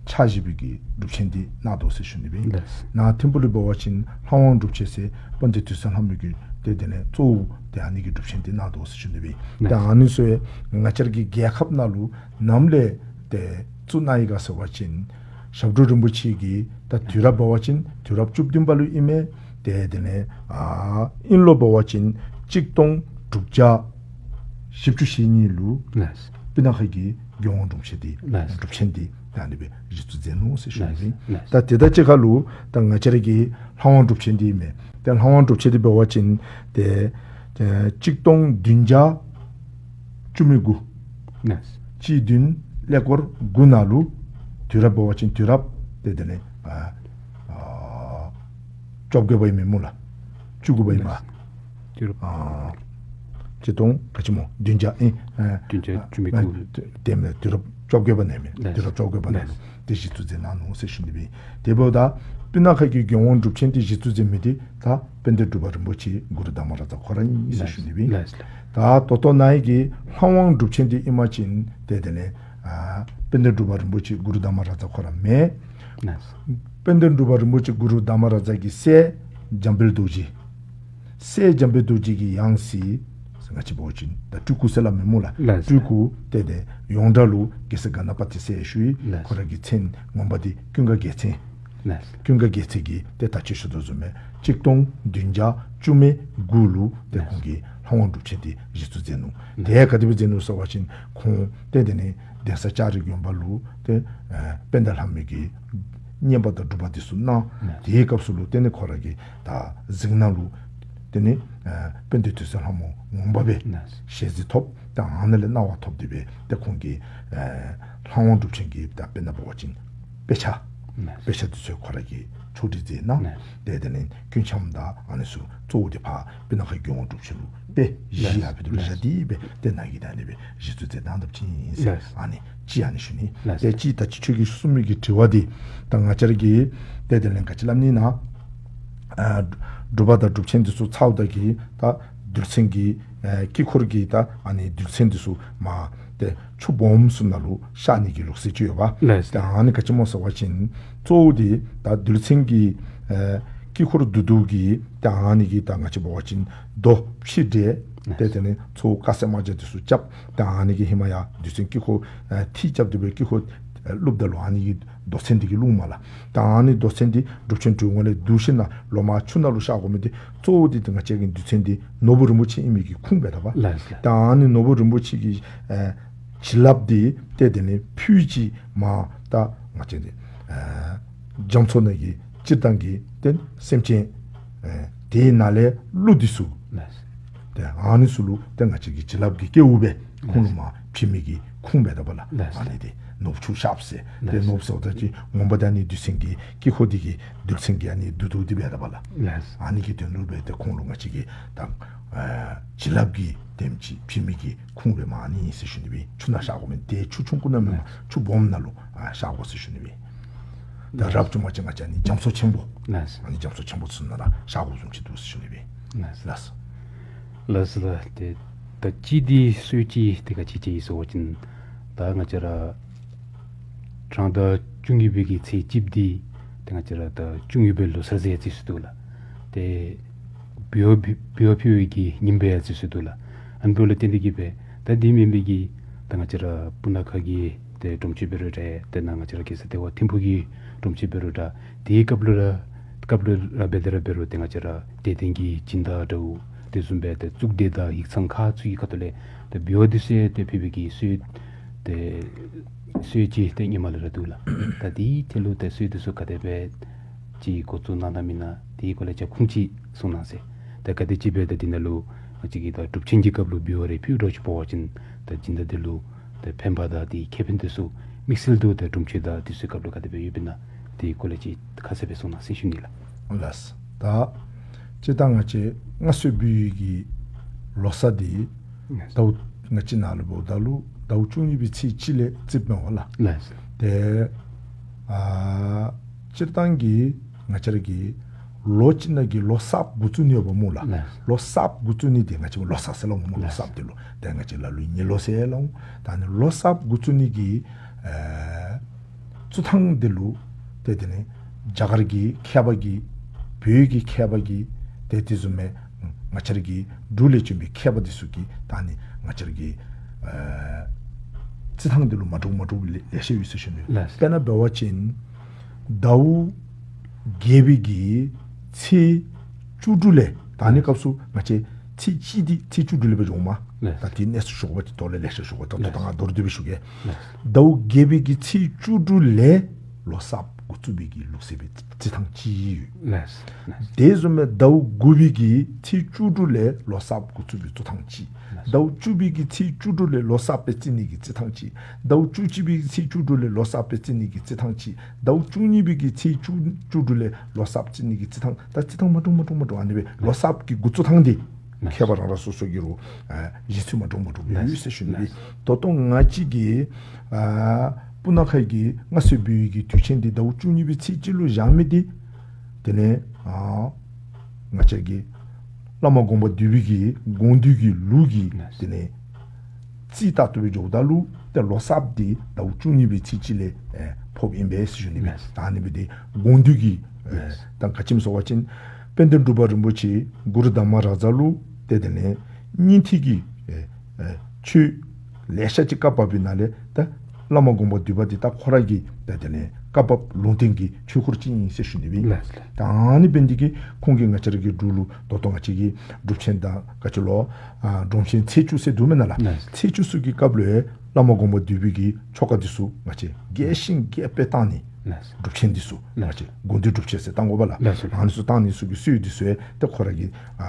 ཕྱག་བཞི་པའི་གི་སྒྲུབ་ཆེན་འདི་གནང་དོ་ཟེར་ཞུ་ནི་སྦེ། ལགས། ནཱ་ཐིམ་ཕུག་ལུ་འབད་བ་ཅིན་ལྷ་དབང་སྒྲུབ་ཆེན་ཟེར་དཔལ་ལྡན་དུད་སོལ་ལྷ་མོའི་གི་ཏེ་དེ་ལས་གཙོ་བོ་ཏེ་ཨ་ནི་གི་སྒྲུབ་ཆེན་འདི་གནང་དོ་ཟེར་ཞུ་ནི་སྦེ། ལགས། ཏེ་ཨ་ནི་ཚུ་ང་བཅས་ར་གི་རྒྱལ་ཁབ་ནང་ལུ་ནམ་ལས་ཏེ་བཙུགས་གནང་ཡི་ག་ཟེར་བ་ཅིན་ཞབས་དྲུང་རིན་པོ་ཆེ་གིས་ད་དུས་རབས་འབད་བ་ཅིན་དུས་རབས་བཅུ་བདུན་པ་ལུ་ཨིན་མས། ཏེ་དེ་ལས་ཨ་དབྱིན་ལོ་འབད་བ་ཅིན་གཅིག་སྟོང་དྲུག་བརྒྱ་བཞི་བཅུ་ཞེ་གཉིས་ལུ་ལགས། སྤུ་ན་ཁ་གི་མགོན་དབང་སྒྲུབ་ཆེན་འདི་ལགས། སྒྲུབ་ཆེན་འདི་ད་ཨ་ནི་སྦེ་གཞི་བཙུགས་མཛད་ནུག་ཟེར་ཞུ་ནི་ཨིན། ལགས། ད་དེ་དང་གཅིག་ཁར་ལུ་ད་ང་བཅས་ར་གི་ལྷ་དབང་སྒྲུབ་ཆེན་འདི་ཨིན་མས། ཏེ་ལྷ་དབང་སྒྲུབ་ཆེན་འདི་འབད་བ་ཅིན་ཏེ་ཨེ་གཅིག་སྟོང་བདུན་བརྒྱ་བཅུ་མེད་དགུ། ལགས། གཅིག་བདུན་ཀླད་ཀོར་དགུ་ནང་ལུ་དུས་རབས་འབད་བ་ཅིན་དུས་རབས་ཏེ་དེ་ལས་ཨ་ཨ་བཅོ་བརྒྱད་པ་ཨིན་མས་སྨོ་ལགས། བཅུ་དགུ་པ་ཨིན་མས། ལགས། དུས་རབས་ཨ་གཅིག་སྟོང་ག་ཅི་སྨོ་བདུན་བརྒྱ་ཨིན་ཨ་བདུན་བརྒྱ་བཅུ་མེད་དགུ། ཨ་དེ་མེན་དུས་རབས་བཅོ་བརྒྱད་པ་ནང་ཨིན་མས། ལགས། དུས་རབས་བཅོ་བརྒྱད་པ་ནང་ལུ། ལགས། ཏེ་གཞི་བཙུགས་མཛད་གནང་ནུག་ཟེར་ཞུ་ནི་སྦེ། དེ་འབདཝ་ད་སྤུ་ན་ཁ་གི་མགོན་དབང་སྒྲུབ་ཆེན་འདི་གཞི་བཙུགས་མཛད་མི་འདི་ད་དཔལ་ལྡན་འབྲུག་པ་རིན་པོ་ཆེ་གུ་རུ་དྷརྨ་རཱ་ཛ་ཁོ་ར་ཨིན་ཟེར་ཞུ་ནི་སྦེ། ལགས། ལགས། ད་ད་ལྟོ་ནཱ་གི་ལྷ་དབང་སྒྲུབ་ཆེན་འདི་ཨིན་པ་ཅིན་ཏེ་དེ་ལས་ཨ་དཔལ་ལྡན་འབྲུག་པ་རིན་པོ་ཆེ་གུ་རུ་དྷརྨ་རཱ་ཛ་ཁོ་ར་མེན། ལགས། དཔལ་ལྡན་འབྲུག་པ་རིན་པོ་ཆེ་གུ་རུ་དྷརྨ་རཱ་ཛ་གི་སྲས་འཇམ་དཔལ་རྡོ་རྗེ། སྲས་འཇམ་དཔལ་རྡོ་རྗེ་གི་ཡང་སྲིད་ང་བཅས་འབད་བ་ཅིན་ད་སྤྲུལ་སྐུ་ཟེར་སླབ་མས་སྨོ་ལགས། ལགས། སྤྲུལ་སྐུ་ཏེ་དེ་ཡོངས་གྲགས་ལུ་རྒྱལ་སྲས་ག་ན་པ་ཏི་ཟེར་ཞུ་ཡི། ལགས། ཁོ་ར་གི་མཚན་ངོ་མ་འདི་ཀུན་དགའ་རྒྱལ་མཚན། ལགས། ཀུན་དགའ་རྒྱལ་མཚན་གྱིས་ཏེ་ད་ཅི་ཞུ་དོ་བཟུམ་སྦེ་གཅིག་སྟོང་བདུན་བརྒྱ་བཅུ་མེད་དགུ་ལུ་ཏེ། ལགས། ཁོང་གིས་ལྷ་དབང་སྒྲུབ་ཆེན་འདི་གཞི་བཙུགས་མཛད་ནུག། ལགས། དེ་ག་དེ་སྦེ་མཛད་ནུག་ཟེར་བ་ཅིན་ཁོང་ཏེ་དེ་ལས་གདན་ས་ལྕགས་རི་དགོན་པ་ལུ་ཏེ་ཨེ་དཔལ་ལྡན་ལྷ་མོའི་གི་བསྙེན་པ་དང་སྒྲུབ་པ་འདི་ཚུ་གནང་། ལགས། དེའི་སྐབས་སུ་ལུ་ཏེ་ནི་ཁོ་ར་གི་ད་གཟིགས་སྣང་ལུ་ཏེ་ནི་ཨེ་དཔལ་ལྡན་དུད་སོལ་ལྷ་མོ་ངོ་མ་སྦེ། ལགས། ཞལ་གཟིགས་ཐོབ། ད་ཨ་ནཱ་ལས་གནང་བ་ཐོབ་སྟེ་སྦེ་ཏེ་ཁོང་གིས་ཨེ་ལྷ་དབང་སྒྲུབ་ཆེན་གྱི་ད་དཔེར་ན་འབད་བ་ཅིན་དཔེ་ཆ། ལགས། དཔེ་ཆ་འདི་ཚུ་ཁོ་ར་གིས་ཕྱོགས་སྒྲིག་མཛད་གནང་། ལགས། ཏེ་དེ་ལས་ཀུན་འཆམ་དང་ཨ་ནི་ཚུ་གཙོ་བོ་འདི་ཕར་སྤུ་ན་ཁ་མགོན་དབང་སྒྲུབ་ཆེན་ལུ་དཔེ་གཞི། ལགས། ཡར་འབད་དེ་ལུ། ལགས། བཞག་སྟེ་སྦེ་ཏེ་ནཱ་གི་ད་ཨ་ནི་སྦེ་གཞི་བཙུགས་མཛད་གནང་དཔ་ཅིག་ཨིན་ཟེར། ལགས། ཨ་ནི་ཅིག་ཨ་ནི་ཞུ་ནི། ལགས། ཏེ་ཅིག་ད་ཅི་ཁྱོད་ཀྱིས་གསུངས་མི་གི་དྲི་བ་འདི་ད་ང་བཅས་ར་གིས་ཏེ་དེ་ལས་ག་ཅི་སླབ་ནི་ན། ཨ་སྒྲུབ་པ་དང་སྒྲུབ་ཆེན་འདི་ཚུ་ཚརཝ་ད་གི་ད་རྡུལ་ཚོན་གྱི་ཨེ་དཀྱིལ་འཁོར་གྱི་ད་ཨ་ནི་རྡུལ་ཚོན་འདི་ཚུ་མར་ཏེ་ཆུ་སྦོམ་ཚུ་ནང་ལུ་བཤལ་ནི་གི་ལུགས་སྲོལ་ཅིག་ཡོད་པ། ལགས། ཏེ་ཨ་ནི་ག་ཅི་སྨོ་ཟེར་བ་ཅིན་གཙོ་བོ་འདི་ད་རྡུལ་ཚོན་གྱི་ཨེ་དཀྱིལ་འཁོར་བསྡུ་བསྡུཝ་གི་ཏེ་ཨ་ནི་གི་ད་ང་བཅས་འབད་བ་ཅིན་རྡོ་ཕྱེ་སྟེ། ལགས། ཏེ་དེ་ནི་གཙོ་བོ་དཀར་སེར་དམར་ལྗང་འདི་ཚུ་རྐྱབ། ཏེ་ཨ་ནི་གི་ཧེ་མ་ཡར་རྡུལ་ཚོན་དཀྱིལ་འཁོར་ཨེ་ཐིག་རྐྱབ་སྟེ་སྦེ་དཀྱིལ་འཁོར་ཨེ་བླུགསཔ་ད་ལུ་ཨ་ནི་གི་རྡོ་ཚོན་འདི་གིས་བླུགསཔ་མས་ལགས། ད་ཨ་ནི་རྡོ་ཚོན་འདི་སྒྲུབ་ཆེན་གྲོལ་འགོ་ལས་བསྡུ་ཞིནམ་ལས་ལོག་མར་ཆུ་ནང་ལུ་བཤལ་དགོ་མི་འདི་གཙོ་བོ་འདི་ཏེ་ང་བཅས་ཀྱི་རྡུལ་ཚོན་འདི་ནོར་བུ་རིན་པོ་ཆེ་ཨིན་མི་གི་ཁུངས་འབད་དོ་བ། ལགས་ལགས། ད་ཨ་ནི་ནོར་བུ་རིན་པོ་ཆེ་གི་ཨེ་བྱིན་རླབས་འདི་ཏེ་དེ་ལས་ཕུལ་ཅི་མ་ད་ང་བཅས་འདི་ཨེ་རྒྱ་མཚོ་ནང་གི་སྤྱིར་བཏང་གི་ཏེ་སེམས་ཅན་ཨེ་དེ་ནང་ལས་ཀླུ་འདི་ཚུ། ལགས། ཏེ་ཨ་ནི་ཚུ་ལུ་ཏེ་ང་བཅས་ཀྱི་བྱིན་རླབས་ཀྱི་སྐྱེ་བོ་སྦེ་ཁོང་ལུ་མར་ཕུལ་མི་གི་ཁུངས་འབད་དོ་བ་ལགས། ལགས། ཨ་ནི་འདི་ནོར་བུ་ཆུ་བཤལ་ཟེར། ཏེ་ལགས། ནོར་བུ་ཟེརཝ་ད་ཅིག་ངོ་མ་ད་ཨ་ནི་རྡུལ་ཚོན་གྱི་དཀྱིལ་འཁོར་འདི་གི་རྡུལ་ཚོན་གྱི་ཨ་ནི་བསྡུ་བསྡུཝ་འདི་འབད་དོ་བ་ལགས། ལགས། ཨ་ནི་གི་དོན་ལུ་སྦེ་ཏེ་ཁོང་ལུ་ང་བཅས་ཀྱིས་ད་ཨེ་བྱིན་རླབས་ཀྱི་དེམ་ཅིག་ཕུལ་མི་གི་ཁུངས་སྦེ་མ་ཨ་ནི་ཨིན་ཟེར་ཞུ་ནི་སྦེ། ཆུ་ནང་བཤལ་དགོ་མི་འདི་ཆུ་ཆུང་ཀུ་ནང་མེན་པར་ལགས། ཆུ་སྦོམ་ནང་ལུ་ཨ་བཤལ་དགོ་ཟེར་ཞུ་ནི་སྦེ། ད་ལགས། རབ་བྱུང་པ་ཅིན་ང་བཅས་ཨ་ནི་རྒྱ་མཚོ་ཆེན་པོ། ལགས། ཨ་ནི་རྒྱ་མཚོ་ཆེན་པོ་ཚུ་ནང་ལུ་བཤལ་དགོཔ་བཟུམ་ཅིག་འདུག་ཟེར་ཞུ་ནི་སྦེ། ལགས། ལགས། ལགས་ལགས། ཏེ་ད་ཅི་འདི་སྲོལ་ཅིག་ཏེ་ག་ཅི་ཅིག་ཨིན་ཟེར་བ་ཅིན་ད་ང་བཅས་ར་གྲངས་ལྟར་བཅུ་གཉིས་པའི་གི་ཚེས་གཅིག་འདི་ཏེ་ང་བཅས་ར་ད་བཅུ་གཉིས་པའི་ལོ་གསར་ཟེར་ཡང་ཅིག་ཟེར་འདུག་ལགས། ཏེ་འབུལ་བ་འབུལ་བ་ཕུལ་བའི་གི་ཉིནམ་སྦེ་ཡང་ཅིག་ཟེར་འདུག་ལགས། ཨ་ནི་འབདཝ་ལས་བརྟེན་ཏེ་གིས་སྦེ་ད་འདི་མེན་པའི་གི་ད་ང་བཅས་ར་སྤུ་ན་ཁ་གི་ཏེ་སྒྲུབ་ཆེན་འབད་རུང་འདྲ། ཏེ་ནཱ་ང་བཅས་ར་གེ་སར་རྟ་དབང་ཐིམ་ཕུག་གི་སྒྲུབ་ཆེན་འབད་རུང་འདྲ། དེའི་སྐབས་ལུ་ར་སྐབས་ལུ་ར་འབད་དེ་ར་འབད་རུང་ཏེ་ང་བཅས་ར་དད་ལྡན་གྱི་སྦྱིན་བདག་འདྲཝ་དེ་བཟུམ་སྦེ་ཏེ་གཙུག་སྡེ་དང་ཡིག་ཚང་ཁག་ཚུ་གི་ཁ་ཐུག་ལས་ཏེ་འབུལ་བ་འདི་ཚུ་ཏེ་ཕུལ་བའི་གི་སྲོལ་ཏེ་སྲོལ་ཅིག་ཏེ་སྔོན་མ་ལས་ར་འདུག་ལགས། ད་དེའི་ཐད་ལུ་ཏེ་སྲོལ་འདི་ཚུ་ག་དེ་སྦེ་ཅིག་འགོ་བཙུགས་གནང་གནངམ་ཨིན་ན་དེའི་སྐོར་ལས་རྒྱབ་ཁུངས་ཅིག་གསུང་གནང་ཟེར། ད་ག་དེམ་ཅིག་སྦེ་ད་འདི་ནང་ལུ་ང་བཅས་ཀྱིས་ད་སྒྲུབ་ཆེན་གྱི་སྐབས་ལུ་འབུལ་བ་རེ་ཕུལ་འགྱོ་ཅི་འབད་བ་ཅིན་ད་སྦྱིན་བདག་འདི་ལུ་ད་ཕན་པ་དང་དེའི་ཁེ་ཕན་འདི་ཚུ་དམིགས་བསལ་དུ་ད་སྒྲུབ་ཆེན་དང་འདི་ཚུ་སྐབས་ལུ་ག་དེ་སྦེ་ཡོདཔ་ཨིན་ན་དེའི་སྐོར་ལས་ཅིག་ཁ་གསལ་སྦེ་གསུང་གནང་ཟེར་ཞུ་ནི་ལགས། ལགས། ད་ སྤྱིར་བཏང་ང་བཅས་སྔར་སྲོལ་འབུལ་ཡུལ་གྱི་ལོ་གསར་འདི་ཟླཝ་ང་བཅས་ནང་ལུ་འབདཝ་ད་ལུ་ཟླཝ་བཅུ་གཉིས་པའི་ཚེས་གཅིག་ལས་བརྩིཝ་མས་པ་ལགས། ལགས། ཏེ་ཨ་སྤྱིར་བཏང་གི་ང་བཅས་ར་གི་ལོ་གཅིག་ནང་གི་ལོ་གསརཔ་འགོ་བཙུགས་ནི་ཡོདཔ་སྨོ་ལགས། ལགས། ལོ་གསརཔ་འགོ་བཙུགས་ནི་འདི་ང་བཅས་ལོ་གསར་ཟེར་སླབ་སྨོ་ལགས། ལོ་གསརཔ་འདི་ལུ་ཏེ་ང་བཅས་ལ་ལུ་ཡང་ཉི་ལོ་ཟེར་སླབ་འོང་། ད་ནི་ལོ་གསརཔ་འགོ་བཙུགས་ནི་གི་ཨ་བཙུགས་ཐངས་འདི་ལུ་ཏེ་དེ་ནི་རྒྱ་གར་གྱི་མཁས་པ་གིས་བོད་ཀྱི་མཁས་པ་གིས་ཏེ་དེ་བཟུམ་མའི་ང་བཅས་ར་གི་འབྲུག་ལས་བྱོན་པའི་མཁས་པ་འདི་ཚུ་གིས་ད་ནི་ང་བཅས་ར་གི་ཨ་བརྩི་ཐངས་འདི་ལུ་མ་འདྲཝ་མ་འདྲཝ་ལེ་ལེ་ཤ་ཡོད་ཟེར་ཞུ་ནི། ལགས། དཔེར་ན་འབད་བ་ཅིན་ཟླཝ་བརྒྱད་པའི་གི་ཚེས་བཅུ་དྲུག་ལས། ད་ནི་སྐབས་སུ་ང་བཅས་ཚེས་གཅིག་འདི་ཚེས་བཅུ་དྲུག་ལས་འབད་འགྱོཝ་མས། ལགས། ད་དེ་གནས་ཚུལ་ཞུ་དགོ་པ་ཅིན་ད་ལྟོ་ལས་ལེ་ཤ་ཞུ་དགོ། ད་ལྟོ་ད་ང་མདོར་བསྡུས་སྦེ་ཞུ་གེ། ལགས། ཟླཝ་བརྒྱད་པའི་གི་ཚེས་བཅུ་དྲུག་ལས་ལོ་གསརཔ་འགོ་བཙུགས་པའི་གི་ལུགས་སྲོལ་སྦེ་བརྩི་ཐངས་ཅིག་ཡོད། ལགས། དེ་བཟུམ་སྦེ་ཟླཝ་དགུ་པའི་གི་ཚེས་བཅུ་དྲུག་ལས་ལོ་གསརཔ་འགོ་བཙུགས་པའི་བརྩི་ཐངས་ཅིག། ཟླཝ་བཅུ་པའི་གི་ཚེས་བཅུ་དྲུག་ལས་ལོ་གསརཔ་སྦེ་བརྩི་ནི་གི་བརྩི་ཐངས་ཅིག། ཟླཝ་བཅུ་གཅིག་པའི་གི་ཚེས་བཅུ་དྲུག་ལས་ལོ་གསརཔ་སྦེ་བརྩི་ནི་གི་བརྩི་ཐངས་ཅིག། ཟླཝ་བཅུ་གཉིས་པའི་གི་ཚེས་བཅུ་བཅུ་དྲུག་ལས་ལོ་གསརཔ་བརྩི་ནི་གི་བརྩི་ཐངས། ད་བརྩི་ཐངས་མ་འདྲཝ་མ་འདྲཝ་མ་འདྲཝ་ཨ་ནི་སྦེ་ལོ་གསརཔ་གི་འགོ་བཙུགས་ཐངས་འདི་མཁས་པ་རང་རང་སོ་སོ་གི་རུ་ཨ་བཞེད་ཚུལ་མ་འདྲཝ་མ་འདྲཝ་ཡོད་ཟེར་ཞུ་ནི་སྦེ། ད་ལྟོ་ང་བཅས་ཀྱི་ཨ་སྤུ་ན་ཁ་གི་སྔར་སྲོལ་འབུལ་ཡུལ་གྱི་དུས་ཆེན་འདི་ཟླཝ་བཅུ་གཉིས་པའི་ཚེས་གཅིག་ལུ་བཞག་མི་འདི་དེ་ལས་ཨ་ང་བཅས་ཀྱི་བླ་མ་དགོངས་པ་འདུས་པའི་གི་དགོངས་འདུས་ཀྱི་ལུགས་ཀྱི་དེ་ལས་རྩིས་ལྟར་དུ་སྦེ་འགྱོཝ་ད་ལུ་ཏེ་ལོ་གསརཔ་འདི་ཟླཝ་བཅུ་གཉིས་པའི་ཚེས་གཅིག་ལས་ཨེ་ཕོགཔ་ཨིན་པས་ཟེར་ཞུ་ནི་སྦེ། ལགས། ད་ཨ་ནི་སྦེ་ཏེ་དགོངས་འདུས་ཀྱི་ཨེ་ལགས། ད་ག་ཅི་སྨོ་ཟེར་བ་ཅིན་དཔལ་ལྡན་འབྲུག་པ་རིན་པོ་ཆེ་གུ་རུ་དྷརྨ་རཱ་ཛ་ལུ་ཏེ་དེ་ལས་སྙིང་ཐིག་གི་ཨེ་ཨེ་ཆོས་ལེ་ཤ་ཅིག་བཀའ་བབས་པའི་ནང་ལས་ད་བླ་མ་དགོངས་པ་འདུས་པ་འདི་ད་ཁོ་ར་གི་ད་དེ་ལས་བཀའ་བབས་ལུང་བསྟན་གྱི་ཆོས་སྐོར་ཅིག་ཨིན་ཟེར་ཞུ་ནི་སྦེ། ལགས། ད་ཨ་ནི་འབད་ནི་འདི་གིས་ཁོང་གིས་ང་བཅས་ར་གི་འབྲུག་ལུ་ད་ལྟོ་ང་བཅས་ཀྱི་སྒྲུབ་ཆེན་དང་ག་ཅི་ལོ་ཨ་སྒྲུབ་ཆེན་ཚེས་བཅུ་ཟེར་འདུག་མེན་ན་ལགས། ལགས། ཚེས་བཅུ་ཚུ་གི་སྐབས་ལུ་བླ་མ་དགོངས་པ་འདུས་པའི་གི་ཆོ་ག་འདི་ཚུ་ང་བཅས་རྒྱས་ཤིང་རྒྱས་པར་བཏང་ནི། ལགས། སྒྲུབ་ཆེན་འདི་ཚུ་ང་བཅས་དགོངས་འདུས་སྒྲུབ་ཆེན་ཟེར་བཏང་དགོ་པ་ལགས། ལགས་སོ། ཨ་ནི་ཚུ་བཏང་ནི་ཚུ་གི་སྲོལ་འདི་ཚུ་ཡང་ཏེ་ཁོ་ར་གི་ཨ་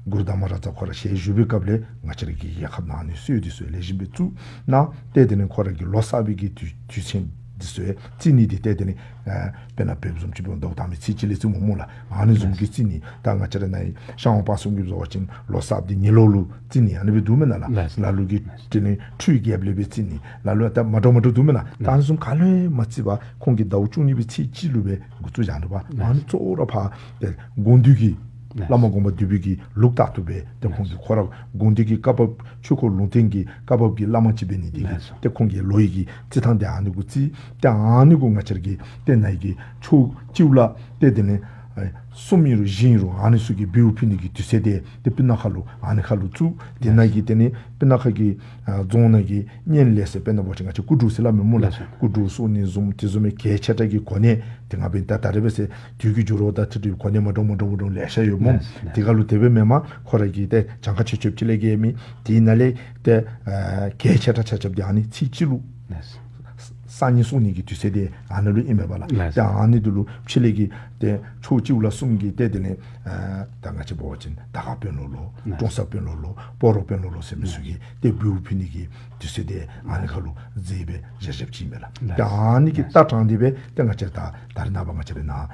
གུ་རུ་དྷརྨ་རཱ་ཛ་ཁོ་ར་ཞལ་བཞུགས་པའི་སྐབས་ལས་ང་བཅས་ར་གི་རྒྱལ་ཁབ་ནང་ཨ་ནི་སྲོལ་འདི་ཚུ་ཡང་ལེགས་ཤོམ་སྦེ་བཙུགས་གནང་། ཏེ་དེ་ལས་ཁོ་ར་གི་ལོ་གསར་པའི་གི་དུས་དུས་ཆེན་འདི་ཚུ་ཡང་བརྩི་ནི་འདི་ཏེ་དེ་ལས་ཨ་དཔེར་ན་བོད་བཟུམ་ཅིག་འབད་བ་ཅིན་ཟླཝ་དང་པའི་ཚེས་གཅིག་ལས་བརྩི་སྨོ་སྨོ་ལགས། ཨ་ནི་བཟུམ་གྱི་བརྩི་ནི། ད་ང་བཅས་ར་ནཱ་ཤར་ཝང་སྤ་གསུམ་གྱིས་འབད་བ་ཅིན་ལོ་གསརཔ་འདི་ཉི་ལོ་ལུ་བརྩི་ནི་ཨ་ནི་སྦེ་འདུག་མེན་ན་ལགས། ལགས། ལ་ལུ་གིས་དེ་ལས་ཁྲུས་རྒྱབ་ལས་སྦེ་བརྩི་ནི། ལ་ལུ་ད་མ་འདྲཝ་མ་འདྲཝ་འདུག་མེན་ན། ད་ཨ་ནི་བཟུམ་ག་ལུ་ཡང་མ་བརྩི་བར་ཁོང་གིས་ཟླཝ་བཅུ་གཉིས་པའི་ཚེས་གཅིག་ལུ་སྦེ་འགོ་བཙུགས་བཞག་ནུག་པ། ལགས། ཨ་ནི་གཙོ་བོ་ར་ཕར་ཏེ་དགོངས་འདུས་ཀྱི་ལགས། བླ་མ་དགོངས་པ་འདུས་པའི་གི་ལུགས་ལྟར་དུ་སྦེ་ཏེ་ཁོང་གིས་ཁོ་ར་དགོངས་འདུས་ཀྱི་བཀའ་བབས་ཆོས་སྐོར་ལུང་བསྟན་གྱི་བཀའ་བབས་ཀྱི་བླ་མ་ཅིག་འབད་ནི་འདི་གིས་ལགས། ཏེ་ཁོང་གིས་ལོ་ཡི་གི་བརྩི་ཐངས་འདི་ཨ་ནི་གུ་བརྩི། ཏེ་ཨ་ནི་གུ་ང་བཅས་ར་གི་ཏེ་ནཱ་གི་ཕྱོགས་བཅུ་ལ་ཏེ་དེ་ལས་ཨེ་གསུམ་ཨིན་རུང་བཞི་ཨིན་རུང་ཨ་ནི་ཚུ་གི་འབུལཝ་ཕུལ་ནི་གི་དུས་ཚོད་འདི་ཏེ་སྤུ་ན་ཁ་ལུ་ཨ་ནི་ཁ་ལུ་བཙུགས། དེ་ནཱ་གི་དེ་ལས་སྤུ་ན་ཁ་གི་ཨ་རྫོང་ནང་གི་བརྙན་ལས་ཟེར་དཔེར་ན་འབད་བ་ཅིན་ང་བཅས་སྐུ་དྲུང་ཟེར་སླབ་མི་སྨོ་ལགས། ལགས། སྐུ་དྲུང་སོགས་ནི་བཟུམ་དེ་བཟུམ་མའི་གལ་ཆེ་དྲགས་ཀྱི་གོ་གནས་དེ་ང་འབད་ད་ད་རེས་འབད་ཟེར་དུས་ཀྱི་འགྱུར་བ་དང་འཁྲིལ་ཏེ་གོ་གནས་མ་འདྲཝ་མ་འདྲཝ་མ་འདྲཝ་ལེ་ཤ་ཡོད་སྨོ། ལགས། དེ་ཁ་ལུ་དེ་སྦེ་མེན་པར་ཁོ་ར་གི་ཏེ་གྱངས་ཁ་ཆོད་ཆོདཔ་ཅིག་ལས་བརྒལ་མེད། དེ་ནང་ལས་ཏེ་ཨ་གལ་ཆེ་དྲགས་ཆ་ཁྱབ་འདི་ཨ་ནི་ཚེས་གཅིག་ལུ་ལགས། སང་ཉིན་སོང་ཉིན་གྱི་དུས་ཚོད་འདི་ཨ་ནཱ་ལུ་ཨིན་མས་པ་ལགས། ལགས། ཏེ་ཨ་ནི་འདི་ལུ་ཕྱི་ལས་ཀྱི་ཏེ་ཕྱོགས་བཅུ་ལ་གསུམ་གྱི་ཏེ་དེ་ལས་ཨ་ད་ང་བཅས་འབད་བ་ཅིན་དར་དཀར་དཔོན་སློབ་ལོ། ལགས། ཀྲོང་གསར་དཔོན་སློབ་ལོ། སྤ་རོ་དཔོན་སློབ་ལོ་ཟེར་མི་ཚུ་གིས་ཏེ་འབུལཝ་ཕུལ་ནི་གི་དུས་ཚོད་འདི་ཨ་ནི་ཁ་ལུ་མཛད་སྦེ་བཞག་བཞགཔ་ཅིག་ཨིན་མས་ལགས། ལགས། ཏེ་ཨ་ནི་གི་ལྟ་སྟངས་འདི་སྦེ་ཏེ་ང་བཅས་ད་ད་རེས་ནངས་པ་ང་བཅས་ར་ནཱ་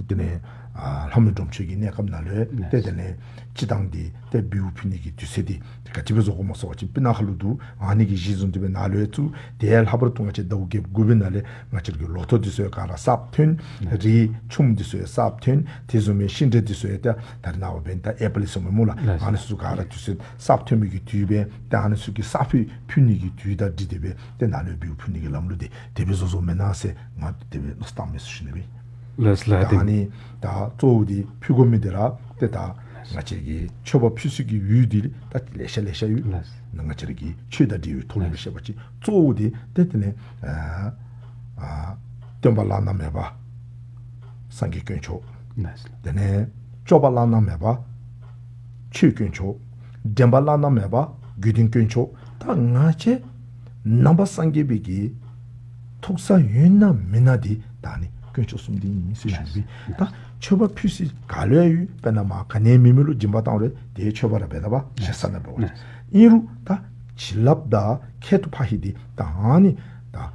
དེ་ལས་ཨ་ལྷ་མོའི་སྒྲུབ་མཆོད་ཀྱི་གནས་སྐབས་ནང་ལུ་ཏེ་དེ་ལས་སྤྱིར་བཏང་འདི་ཏེ་འབུལཝ་ཕུལ་ནི་གི་དུས་ཚོད་འདི་ཏེ་ག་ཅི་སྦེ་བཟོ་དགོཔ་སྨོ་ཟེར་བ་ཅིན་སྤུ་ན་ཁ་ལུ་འདུག། ཨ་ནི་གི་གཞི་བཟུང་སྟེ་སྦེ་ནཱ་ལུ་ཡང་བཙུགས། དེ་ལྷག་པར་དུ་ང་བཅས་ཟླཝ་བརྒྱད་པ་དགུ་པའི་ནང་ལས་ང་བཅས་ཀྱི་ལོ་ཐོག་འདི་ཚུ་ཡང་ག་ར་གསརཔ་ཐོན། ལགས། རིགས་ཆུངམ་འདི་ཚུ་ཡང་གསརཔ་ཐོན། དེ་བཟུམ་མའི་ཤིང་འབྲས་འདི་ཚུ་ཡང་ཏེ་ད་རེས་ནངས་པ་འབདན་ད་ཨེ་པཱལ་ཟེར་མི་སྨོ་ལགས། ལགས། ཨ་ནི་ཚུ་ག་ར་དུས་ཚོད་གསརཔ་ཐོན་མི་གི་དུས་སྦེ་ཏེ་ཨ་ནི་ཚུ་གི་ས་ཕུད་ཕུལ་ནི་གི་དུས་དང་འཁྲིལ་ཏེ་སྦེ་ཏེ་ནཱ་ལུ་ཡང་འབུལཝ་ཕུལ་ནི་གི་ལམ་ལུགས་འདི་དེ་སྦེ་བཟོ་བཟོཝ་མེན་ན་ཟེར་ང་དེ་སྦེ་མནོ་བསམ་བཏངམ་མས་ཟེར་ཞུ་ནི་སྦེ། ལགས་ལགས། ད་ཨ་ནི་ད་གཙོ་བོ་འདི་ཕུལ་དགོ་མི་འདི་ར་ཏེ་ད་ང་བཅས་ཀྱི་མཆོད་པ་ཕུལ་ས་གི་ཡུལ་འདི་ད་ལེ་ཤ་ལེ་ཤ་ཡོད། ལགས། ང་བཅས་ར་གི་ཆོས་དང་འབྲེལ་བའི་ཐོག་ལས་སྦེ་བཤད་པ་ཅིན་གཙོ་བོ་འདི་ཏེ་དེ་ལས་ཨ་ཨ་སྟོན་པ་བླ་ན་མེད་པ་སངས་རྒྱས་དཀོན་མཆོག། ལགས། དེ་ལས་སྐྱོབ་པ་བླ་ན་མེད་པ་ཆོས་དཀོན་མཆོག། འདྲེན་པ་བླ་ན་མེད་པ་དགེ་འདུན་དཀོན་མཆོག། ད་ང་བཅས་ནང་པ་སངས་རྒྱས་པའི་གི་ཐུགས་ས་ཡོད་ན་མེད་ན་འདི་ད་ཨ་ནི་དཀོན་མཆོག་གསུམ་འདི་ཨིན་ཟེར་ཞུ་ནི་སྦེ། ད་མཆོད་པ་ཕུལ་ས་ག་ལུ་ཡང་ཡོད། དཔེར་ན་མར་ག་ནི་མེད་མི་ལུ་སྦྱིན་པ་བཏང་རུང་དེ་མཆོད་པ་ར་འབད་དོ་བ་ཞེ་ས་ནང་འབད་བ་ཅིན། ཨིན་རུང་ད་བྱིན་རླབས་དང་ཁྱད་དུ་འཕགས་ཤོས་འདི་ད་ཨ་ནི་ད་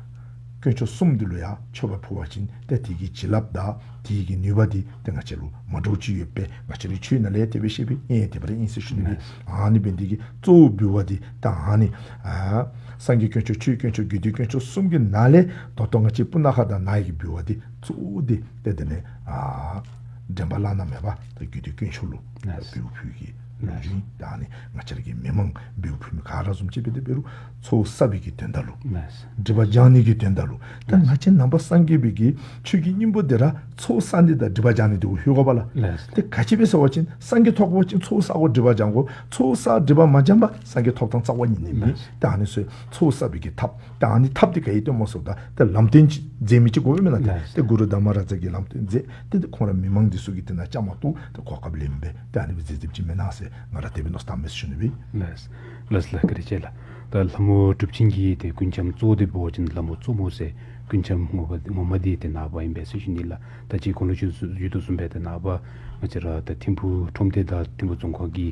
དཀོན་མཆོག་གསུམ་འདི་ལུ་ཡང་མཆོད་པ་ཕུལ་བ་ཅིན་ཏེ་དེ་གི་བྱིན་རླབས་དང་དེ་གི་ནུས་པ་འདི་ཏེ་ང་བཅས་ལུ་མ་འདྲཝ་ཅིག་ཡོདཔ་སྦེ་ང་བཅས་རའི་ཆོས་ནང་ལས་དེ་སྦེ་བཤད་པས། ཨིན་དེ་སྦེ་ར་ཨིན་ཟེར་ཞུ་ནི་སྦེ། ཨ་ནི་འབད་ནི་དེ་གིས་གཙོ་བོ་འབུལ་བ་འདི་ད་ཨ་ནི་ཨ་སངས་རྒྱས་དཀོན་མཆོག་ཆོས་དཀོན་མཆོག་དགེ་འདུན་དཀོན་མཆོག་གསུམ་གྱི་ནང་ལས་ད་ལྟོ་ང་བཅས་སྤུ་ན་ཁ་དང་ནཱ་གི་འབུལ་བ་འདི་གཙོ་བོ་འདི་ཏེ་དེ་ནི་ཨ་འདྲེན་པ་བླ་ན་མེད་པ་ད་དགེ་འདུན་དཀོན་མཆོག་ལུ་ལགས། འབུལ་ཕུལ་གྱི་ལགས། ལུགས་ཡིན། ད་ཨ་ནི་ང་བཅས་ར་གི་མི་མང་འབུལ་ཕུལ་མི་ག་ར་བཟུམ་ཅིག་འབད་དེ་འབད་རུང་ཚོགས་བསགས་པའི་གི་དོན་དག་ལུ་ལགས། སྒྲིབ་པ་སྦྱང་ནི་གི་དོན་དག་ལུ་ད་ལགས། ང་བཅས་ནང་པ་སངས་རྒྱས་པའི་གི་ཆོས་ཀྱི་སྙིང་པོ་འདི་ར་ཚོགས་བསགས་ནི་དང་སྒྲིབ་པ་སྦྱང་ནི་འདི་ལུ་ལྷོད་དགོ་པས་ལགས། ལགས། ཏེ་ག་ཅི་སྦེ་ཟེར་བ་ཅིན་སངས་རྒྱས་ཐོབ་དགོ་པ་ཅིན་ཚོགས་བསགས་དགོ། སྒྲིབ་པ་སྦྱང་དགོ། ཚོགས་བསགས་སྒྲིབ་པ་མ་སྦྱངས་པར་སངས་རྒྱས་ཐོབ་ཐངས་རྩ་བ་ཉིད་ནས་མེད། ལགས། ད་ཨ་ནི་ཚུ་ཚོགས་བསགས་པའི་གི་ཐབས། ད་ཨ་ནི་ཐབས་འདི་ག་ཡི་སྟོནམ་སྨོ་ཟེརཝ་ད་ཏེ་ལམ་སྟོན་ཅིག་མཛད་མི་ཅིག་དགོ་པས་མེན་ན། ཏེ་ལགས། ཏེ་གུ་རུ་དྷརྨ་རཱ་ཛ་གིས་ལམ་སྟོན་མཛད། ཏེ་ཏེ་ཁོང་ར་མི་མང་འདི་ཚུ་གིས་དེ་ནང་བཅའ་མར་གཏོགས་ཏེ་གོ་སྐབས་ལེནམ་སྦེ་ཏེ་ཨ་ནི་སྦེ་མཛད་མཛདཔ་ཅིག་མེན་ན་ཟེར་ང་ར་དེ་སྦེ་མནོ་བསམ་བཏངམ་མས་ཟེར་ཞུ་ནི་སྦེ། ལགས། ལགས་ལགས། བཀའ་དྲིན་ཆེ་ལགས། ད་ལྷ་མོ་གྲུབ་ཆེན་གྱི་ཏེ་སྐུ་འཆམ་གཙོ་བོ་འདི་འབད་བ་ཅིན་ལྷ་མོ་གཙོ་མོ་ཟེར་སྐུ་འཆམ་ངོ་མ་ངོ་མ་འདི་ཏེ་ནངས་པ་ཨིན་པས་ཟེར་ཞུ་ནི་ལགས། ད་ཅི་གོང་ལུ་ཞུ་ཞུ་དོ་བཟུམ་སྦེ་ཏེ་ནངས་པ་ང་བཅས་ར་ད་ཐིམ་ཕུག་ཁྲོམ་སྡེ་དང་ཐིམ་ཕུག་རྫོང་ཁག་གི་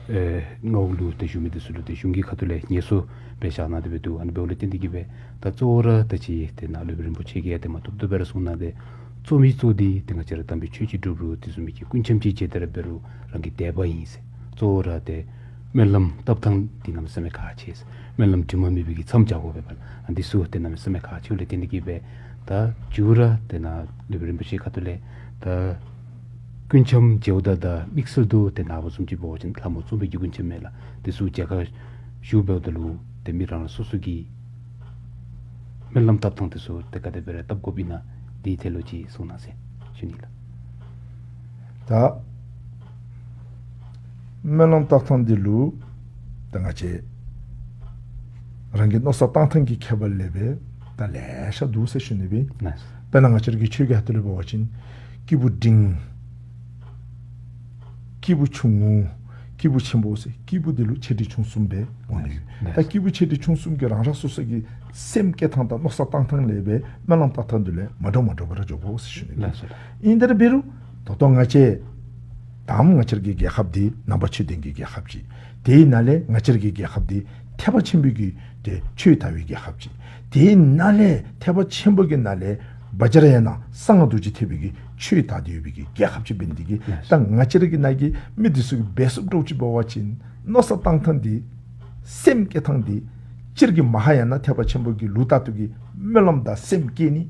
ཨེ་མངའ་འོག་ལུ་ཏེ་བཞུགས་མི་འདི་ཚུ་ལུ་ཏེ་གཞུང་གི་ཁ་ཐུག་ལས་ངལ་གསོ་སྦེ་བཞག་གནང་སྟེ་སྦེ་འདུག། ཨ་ནི་འབདཝ་ལས་བརྟེན་ཏེ་གིས་སྦེ་ད་གཙོ་བོ་ར་ད་ཅི་ཏེ་ནཱ་སློབ་དཔོན་རིན་པོ་ཆེ་གིས་ཡང་ཏེ་མ་ཐུབ་ཐུབ་སྦེ་ར་གསུངས་གནང་སྟེ་གཙོ་མི་གཙོ་འདི་ཏེ་ང་བཅས་ར་དམ་པའི་ཆོས་ཅིག་སྒྲུབ་རུང་དེ་བཟུམ་མའི་གི་སྐུ་འཆམ་ཅིག་མཇལ་ཏེ་ར་འབད་རུང་རང་གི་དད་པ་ཨིན་ཟེར། གཙོ་བོ་ར་ཏེ་སྨོན་ལམ་བཏབ་ཐངས་འདི་གནམ་མེད་ས་མེད་ཁག་ཆེ་ཟེར། སྨོན་ལམ་དྲི་མ་མེད་པའི་གི་མཚམས་སྦྱར་དགོ་པས་པ་ལགས། ཨ་འདི་ཚུ་ཏེ་གནམ་མེད་ས་མེད་ཁག་ཆེཝ་ལས་བརྟེན་ཏེ་གིས་སྦེ་ད་མཇུག་ར་ཏེ་ནཱ་སློབ་དཔོན་རིན་པོ་ཆེ་ཁ་ཐུག་ལས་ད་སྐུ་འཆམ་མཇལཝ་ད་ད་དམིགས་བསལ་དུ་ཏེ་ནངས་པ་བཟུམ་ཅིག་འབད་བ་ཅིན་ལྷ་མོ་གཙོ་མོའི་གི་སྐུ་འཆམ་མས་ལགས། དེ་ཚུ་མཇལ་ཁ་ཞུ་འབདཝ་ད་ལུ་ཏེ་མི་རང་རང་སོ་སོ་གི་སྨོན་ལམ་བཏབ་ཐངས་དེ་ཚུ་ཏེ་ག་དེ་སྦེ་ར་བཏབ་དགོཔ་ཨིན་ན་དེའི་ཐད་ལུ་ཅིག་གསུང་གནང་ཟེར་ཞུ་ནི་ལགས། ད་སྨོན་ལམ་བཏབ་ཐངས་འདི་ལུ་ད་ང་བཅས་རང་གི་མནོ་བསམ་བཏང་ཐངས་ཀྱི་ཁྱད་པར་ལས་སྦེ་ད་ལེ་ཤ་འདུག་ཟེར་ཞུ་ནི་སྦེ། ལགས། དཔེར་ན་ང་བཅས་ར་གི་ཆོས་ཀྱི་ཁ་ཐུག་ལས་འབད་བ་ཅིན་སྐྱེས་བུ་འབྲིང་སྐྱེས་བུ་ཆུང་ངུ་སྐྱེས་བུ་ཆེན་པོ་ཟེར་སྐྱེས་བུ་འདི་ལུ་ཆེ་འབྲིང་ཆུང་གསུམ་སྦེ་འོང་ནི་ཡོད། ལགས། ད་སྐྱེས་བུ་ཆེ་འབྲིང་ཆུང་གསུམ་གྱི་རང་རང་སོ་སོ་གི་སེམས་བསྐྱེད་ཐངས་དང་མནོ་བསམ་བཏང་ཐངས་ལས་སྦེ་སྨོན་ལམ་བཏབ་ཐངས་འདི་ལས་མ་འདྲཝ་མ་འདྲཝ་སྦེ་ར་འགྱོ་དགོ་ཟེར་ཞུ་ནི། ལགས་སོ། ཨིན་ཏེ་ར་འབད་རུང་ད་ལྟོ་ང་བཅས་དང་ང་བཅས་ར་གི་རྒྱལ་ཁབ་འདི་ནང་པ་ཆོས་ལྡན་གྱི་རྒྱལ་ཁབ་ཅིག། དེའི་ནང་ལས་ང་བཅས་ར་གི་རྒྱལ་ཁབ་འདི་ཐེག་པ་ཆེན་པོའི་གི་ཏེ་ཆོས་དར་བའི་རྒྱལ་ཁབ་ཅིག། དེའི་ནང་ལས་ཐེག་པ་ཆེན་པོ་གི་ནང་ལས་བཛྲ་ཡ་ན་གསང་སྔགས་རྡོ་རྗེ་ཐེག་པའི་གི་ཆོས་དར་ཏེ་ཡོད་པའི་གི་རྒྱལ་ཁབ་ཅིག་འབད་ནི་དེ་གིས་ད་ང་བཅས་ར་གི་ནང་གི་མི་འདི་ཚུ་གིས་འབད་ཚུགསཔ་འདྲཝ་ཅིག་འབད་བ་ཅིན་མནོ་བསམ་བཏང་ཐངས་འདི་སེམས་བསྐྱེད་ཐངས་འདི་སྤྱིར་གྱི་མ་ཧཱ་ཡ་ན་ཐེག་པ་ཆེན་པོ་གི་ལུགས་ལྟར་དུ་གི་སྨོན་ལམ་དང་སེམས་བསྐྱེད་ནི།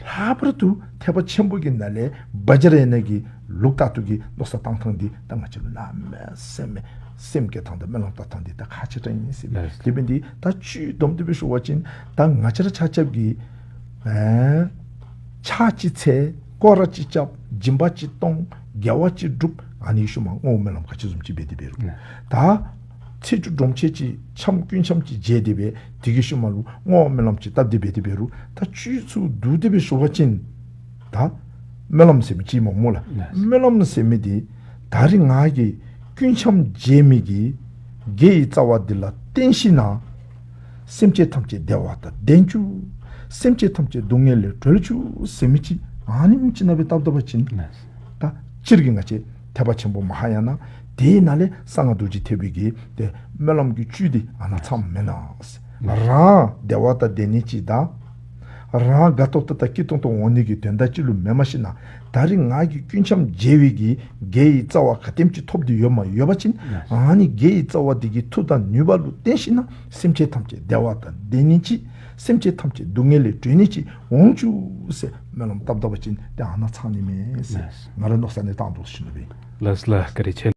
ལྷག་པར་དུ་ཐེག་པ་ཆེན་པོ་གི་ནང་ལས་བཛྲ་ཡ་ན་གི་ལུགས་ལྟར་དུ་གི་མནོ་བསམ་བཏང་ཐངས་འདི་ད་ང་བཅས་ལུ་གནམ་མེད་ས་མེད་སེམས་བསྐྱེད་ཐངས་དང་སྨོན་ལམ་བཏབ་ཐངས་འདི་ད་ཁག་ཆེ་དྲགས་ཨིན་ཟེར། ལགས། དེ་འབད་ནི་འདི་ད་བཅུད་བསྡོམས་ཏེ་སྦེ་ཞུ་བ་ཅིན་ད་ང་བཅས་ར་ཆ་ཁྱབ་ཀྱིས་ཨེ་ཕྱག་གཅིག་འཚལ་སྐོར་ར་གཅིག་རྐྱབ་སྦྱིན་པ་གཅིག་གཏོང་དགེ་བ་གཅིག་སྒྲུབ། ཨ་ནི་ཤུལ་མ་བསྔོ་སྨོན་ལམ་ག་ཅི་བཟུམ་ཅིག་འབད་དེ་འབད་རུང་། ལགས། ད་ཚེས་བཅུ་སྒྲོམ་ཆེན་ཅིག་འཆམ་སྐུ་འཆམ་ཅིག་མཇལ་ཏེ་སྦེ་དེ་གི་ཤུལ་མ་ལུ་བསྔོ་སྨོན་ལམ་ཅིག་བཏབ་སྟེ་འབད་དེ་འབད་རུང་ད་བཅུད་ཚུ་བསྡུ་སྟེ་སྦེ་ཞུ་བ་ཅིན་ད་སྨོན་ལམ་ཟེར་མི་ཅིག་མས་སྨོ་ལགས། ལགས། སྨོན་ལམ་ཟེར་མི་འདི་ད་རིས་ང་གིས་སྐུ་འཆམ་མཇལ་མི་གི་དགེ་བའི་རྩ་བ་འདི་ལ་བརྟེན་ཞིན་ན་སེམས་ཅན་ཐམས་ཅད་བདེ་བ་དང་ལྡན་བཅུག། སེམས་ཅན་ཐམས་ཅད་སྡུག་བསྔལ་ལས་གྲོལ་བཅུག་ཟེར་མི་ཅིག་ཨ་ནེམ་ཅིག་ནང་སྦེ་བཏབ་བཏབ་པ་ཅིན། ལགས། ད་སྤྱིར་གྱི་ང་བཅས་ཐེག་པ་ཆེན་པོ་མ་ཧཱ་ཡ་ན་དེའི་ནང་ལས་གསང་སྔགས་རྡོ་རྗེ་ཐེག་པའི་གི་ཏེ་སྨོན་ལམ་གྱི་བཅུད་འདི་ཨ་ནཱ་ཚངམ་མེན་ན། རང་བདེ་བ་དང་ལྡན་ནི་ཅིག་དང་རང་དགའ་ཏོག་ཏོ་དང་སྐྱིད་ཏོང་ཏོ་འོང་ནི་གི་དོན་དག་ཅིག་ལུ་མེནམ་ཞིན་ན་ད་རིས་ང་གིས་སྐུ་འཆམ་མཇལ་བའི་གི་དགེ་བའི་རྩ་བ་ག་དེམ་ཅིག་ཐོབ་སྟེ་ཡོདཔ་མས། ཡོད་པ་ཅིན་ཨ་ནི་དགེ་བའི་རྩ་བ་འདི་གི་མཐུ་དང་ནུས་པ་ལུ་བརྟེན་ཞིན་ན་སེམས་ཅན་ཐམས་ཅད་བདེ་བ་དང་ལྡན་ནི་ཅིག། སེམས་ཅན་ཐམས་ཅད་སྡུག་བསྔལ་ལས་གྲོལ་ནི་ཅིག་འོང་བཅུག་ཟེར་སྨོན་ལམ་བཏབ་བཏབ་པ་ཅིན་ཏེ་ཨ་ནཱ་ཚང་ནི་མས་ཟེར་ལགས། ང་ར་མནོ་བསམ་ནི་བཏང་དོ་ཟེར་ཞུ་ནི་སྦེ། ལགས་ལགས། བཀའ་དྲིན་ཆེ།